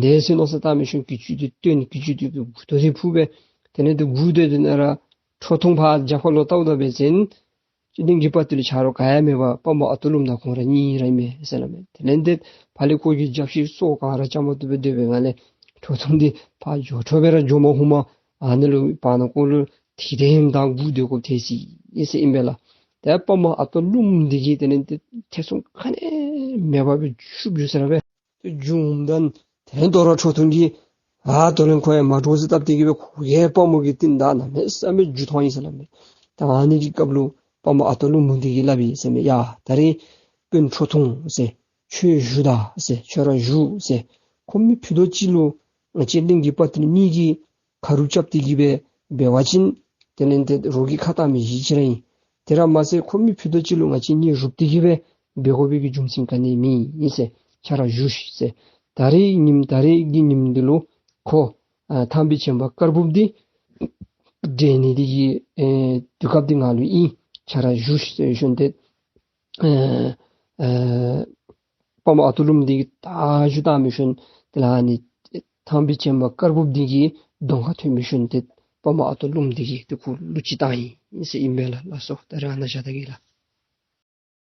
འདི་ཟེར་མནོ་བསམ་བཏང་མི་ཤུལ་གྱི་ཅུ་དེ་བཏོན་གྱི་ཅུ་དེ་གི་མགུ་ཏོ་དེ་འཕུར་སྦེ་དེ་ལས་ཏེ་མགུ་ཏོ་དེ་ནང་ར་ཁྲོ་ཐུང་ཕར་རྒྱབ་ཁ་ལོག་བལྟཝ་ད་འབད་བ་ཅིན་གླིང་གི་དཔའ་བརྟུལ་ཆ་རོགས་ག་ཡང་མེད་པར་དཔའ་མོ་ཨ་སྟག་ཀླུ་མོ་དང་ཁོང་ར་གཉིས་ར་ཨིན་མས་ཟེར་སླབ་མས། དེ་ལས་ཏེ་ཕར་ལས་ཁོ་གིས་རྒྱབ་ཤིག་སོ་གང་ར་རྐྱབ་མ་བཏུབ་སྦེ་སྡོད་པའི་ངང་ལས་ཁྲོ་ཐུང་འདི་ཕར་འགྱོ་འགྱོ་སྦེ་ར་འགྱོ་མ་ཧུ་མ་ཨ་ནི་ལུ་བར་ན་ཁོ་ལུ་ཐིག་ལེ་ཧེམ་དང་སྒུག་སྡོད་དགོཔ་ཐལ་སོ་ཡི་ཟེར་ཨིན་པས་ལགས། ཏེ་དཔའ་མོ་ཨ་སྟག་ཀླུ་མོ་འདི་གིས་དེ་ལས་ཏེ་ཐེ་ཚོམ་ག་ནི་མེད་པར་སྦེ་ཤུབ་ཤུབ་ཟེར་ར་སྦེ་ཏེ་རྒྱུགཔ་ད་དེ་ལས་དོ་རུང་ཁྲོ་ཐུང་གིས་ཨ་དོ་ལན་ཁོ་ཡང་མ་འདྲོག་ཟེར་བཏབ་སྟེ་གིས་སྦེ་ཁོ་གིས་དཔའ་མོ་གི་རྟིང་བདའ་གནམ་མེད་ས་མེད་རྒྱུག་ཐོན་ཡི་ཟེར་སླབ་མས། ད་ཨ་ནི་གི་སྐབས་ལུ་དཔའ་མོ་ཨ་སྟག་ཀླུ་མོ་འདི་གིས་སླབ་ཡི་ཟེར་མས། ཡ་ད་རིས་དཔོན་ཁྲོ་ཐུང་ཟེར་ཁྱོད་བཞུགས་ད་ཟེར་ཁྱོད་ར་བཞུགས་ཟེར། ཁོ་མི་ཕུད་རྡོག་གཅིག་ལུ་ང་བཅས་གླིང་གི་དཔའ་བརྟུལ་གཉིས་ཀྱིས་ཁ་རུབ་རྐྱབ་སྟེ་གིས་སྦེ་འབད་བ་ཅིན་དེ་ལས་ཏེ་རོགས་ཀྱིས་ཁ་བཏང་མི་ཅིག་ར་ཨིན། དེ་ར་མ་ཚད་ཁོ་མི་ཕུད་རྡོག་གཅིག་ལུ་ང་བཅས་གཉིས་རུབ་སྟེ་གིས་སྦེ་འབད་དགོ་པའི་གི་རྒྱུ་མཚན་ག་ནི་མེད་ཨིན་ཟེར། ཁྱོད་ར་བཞུགས་ཤིག་ཟེར། ད་རིས་ཉིནམ་ད་རིས་ཀྱི་ཉིནམ་འདི་ལུ་ཁོ་ཨ་ཐང་པའི་བྱམས་པ་དཀར་འབུམ་འདི་བསྒྲལ་ནི་འདི་གི་ཨེ་དུས་སྐབས་འདི་ང་ལུ་ཨིན། ཁྱོད་ར་བཞུགས་ཤིག་ཟེར་ཞིནམ་ཏེ་ཨེ་ཨེ་དཔའ་མོ་ཨ་སྟག་ཀླུ་མོ་འདི་གིས་ད་ཞུ་བཏང་མི་ཤུལ་དེ་ལས་ཨ་ནི་ཐང་པའི་བྱམས་པ་དཀར་འབུམ་འདི་གི་གདོང་ཁར་ཐོན་མི་ཤུལ་ཏེ་དཔའ་མོ་ཨ་སྟག་ཀླུ་མོ་འདི་གིས་ཏེ་ཁོ་གླུ་ཅིག་བཏང་ཡི་ཟེར་ཨིན་པས་ལགས། ལགས་སོ། ད་རེས་ཨ་ནཱ་བཞག་ད་གེ་ལགས།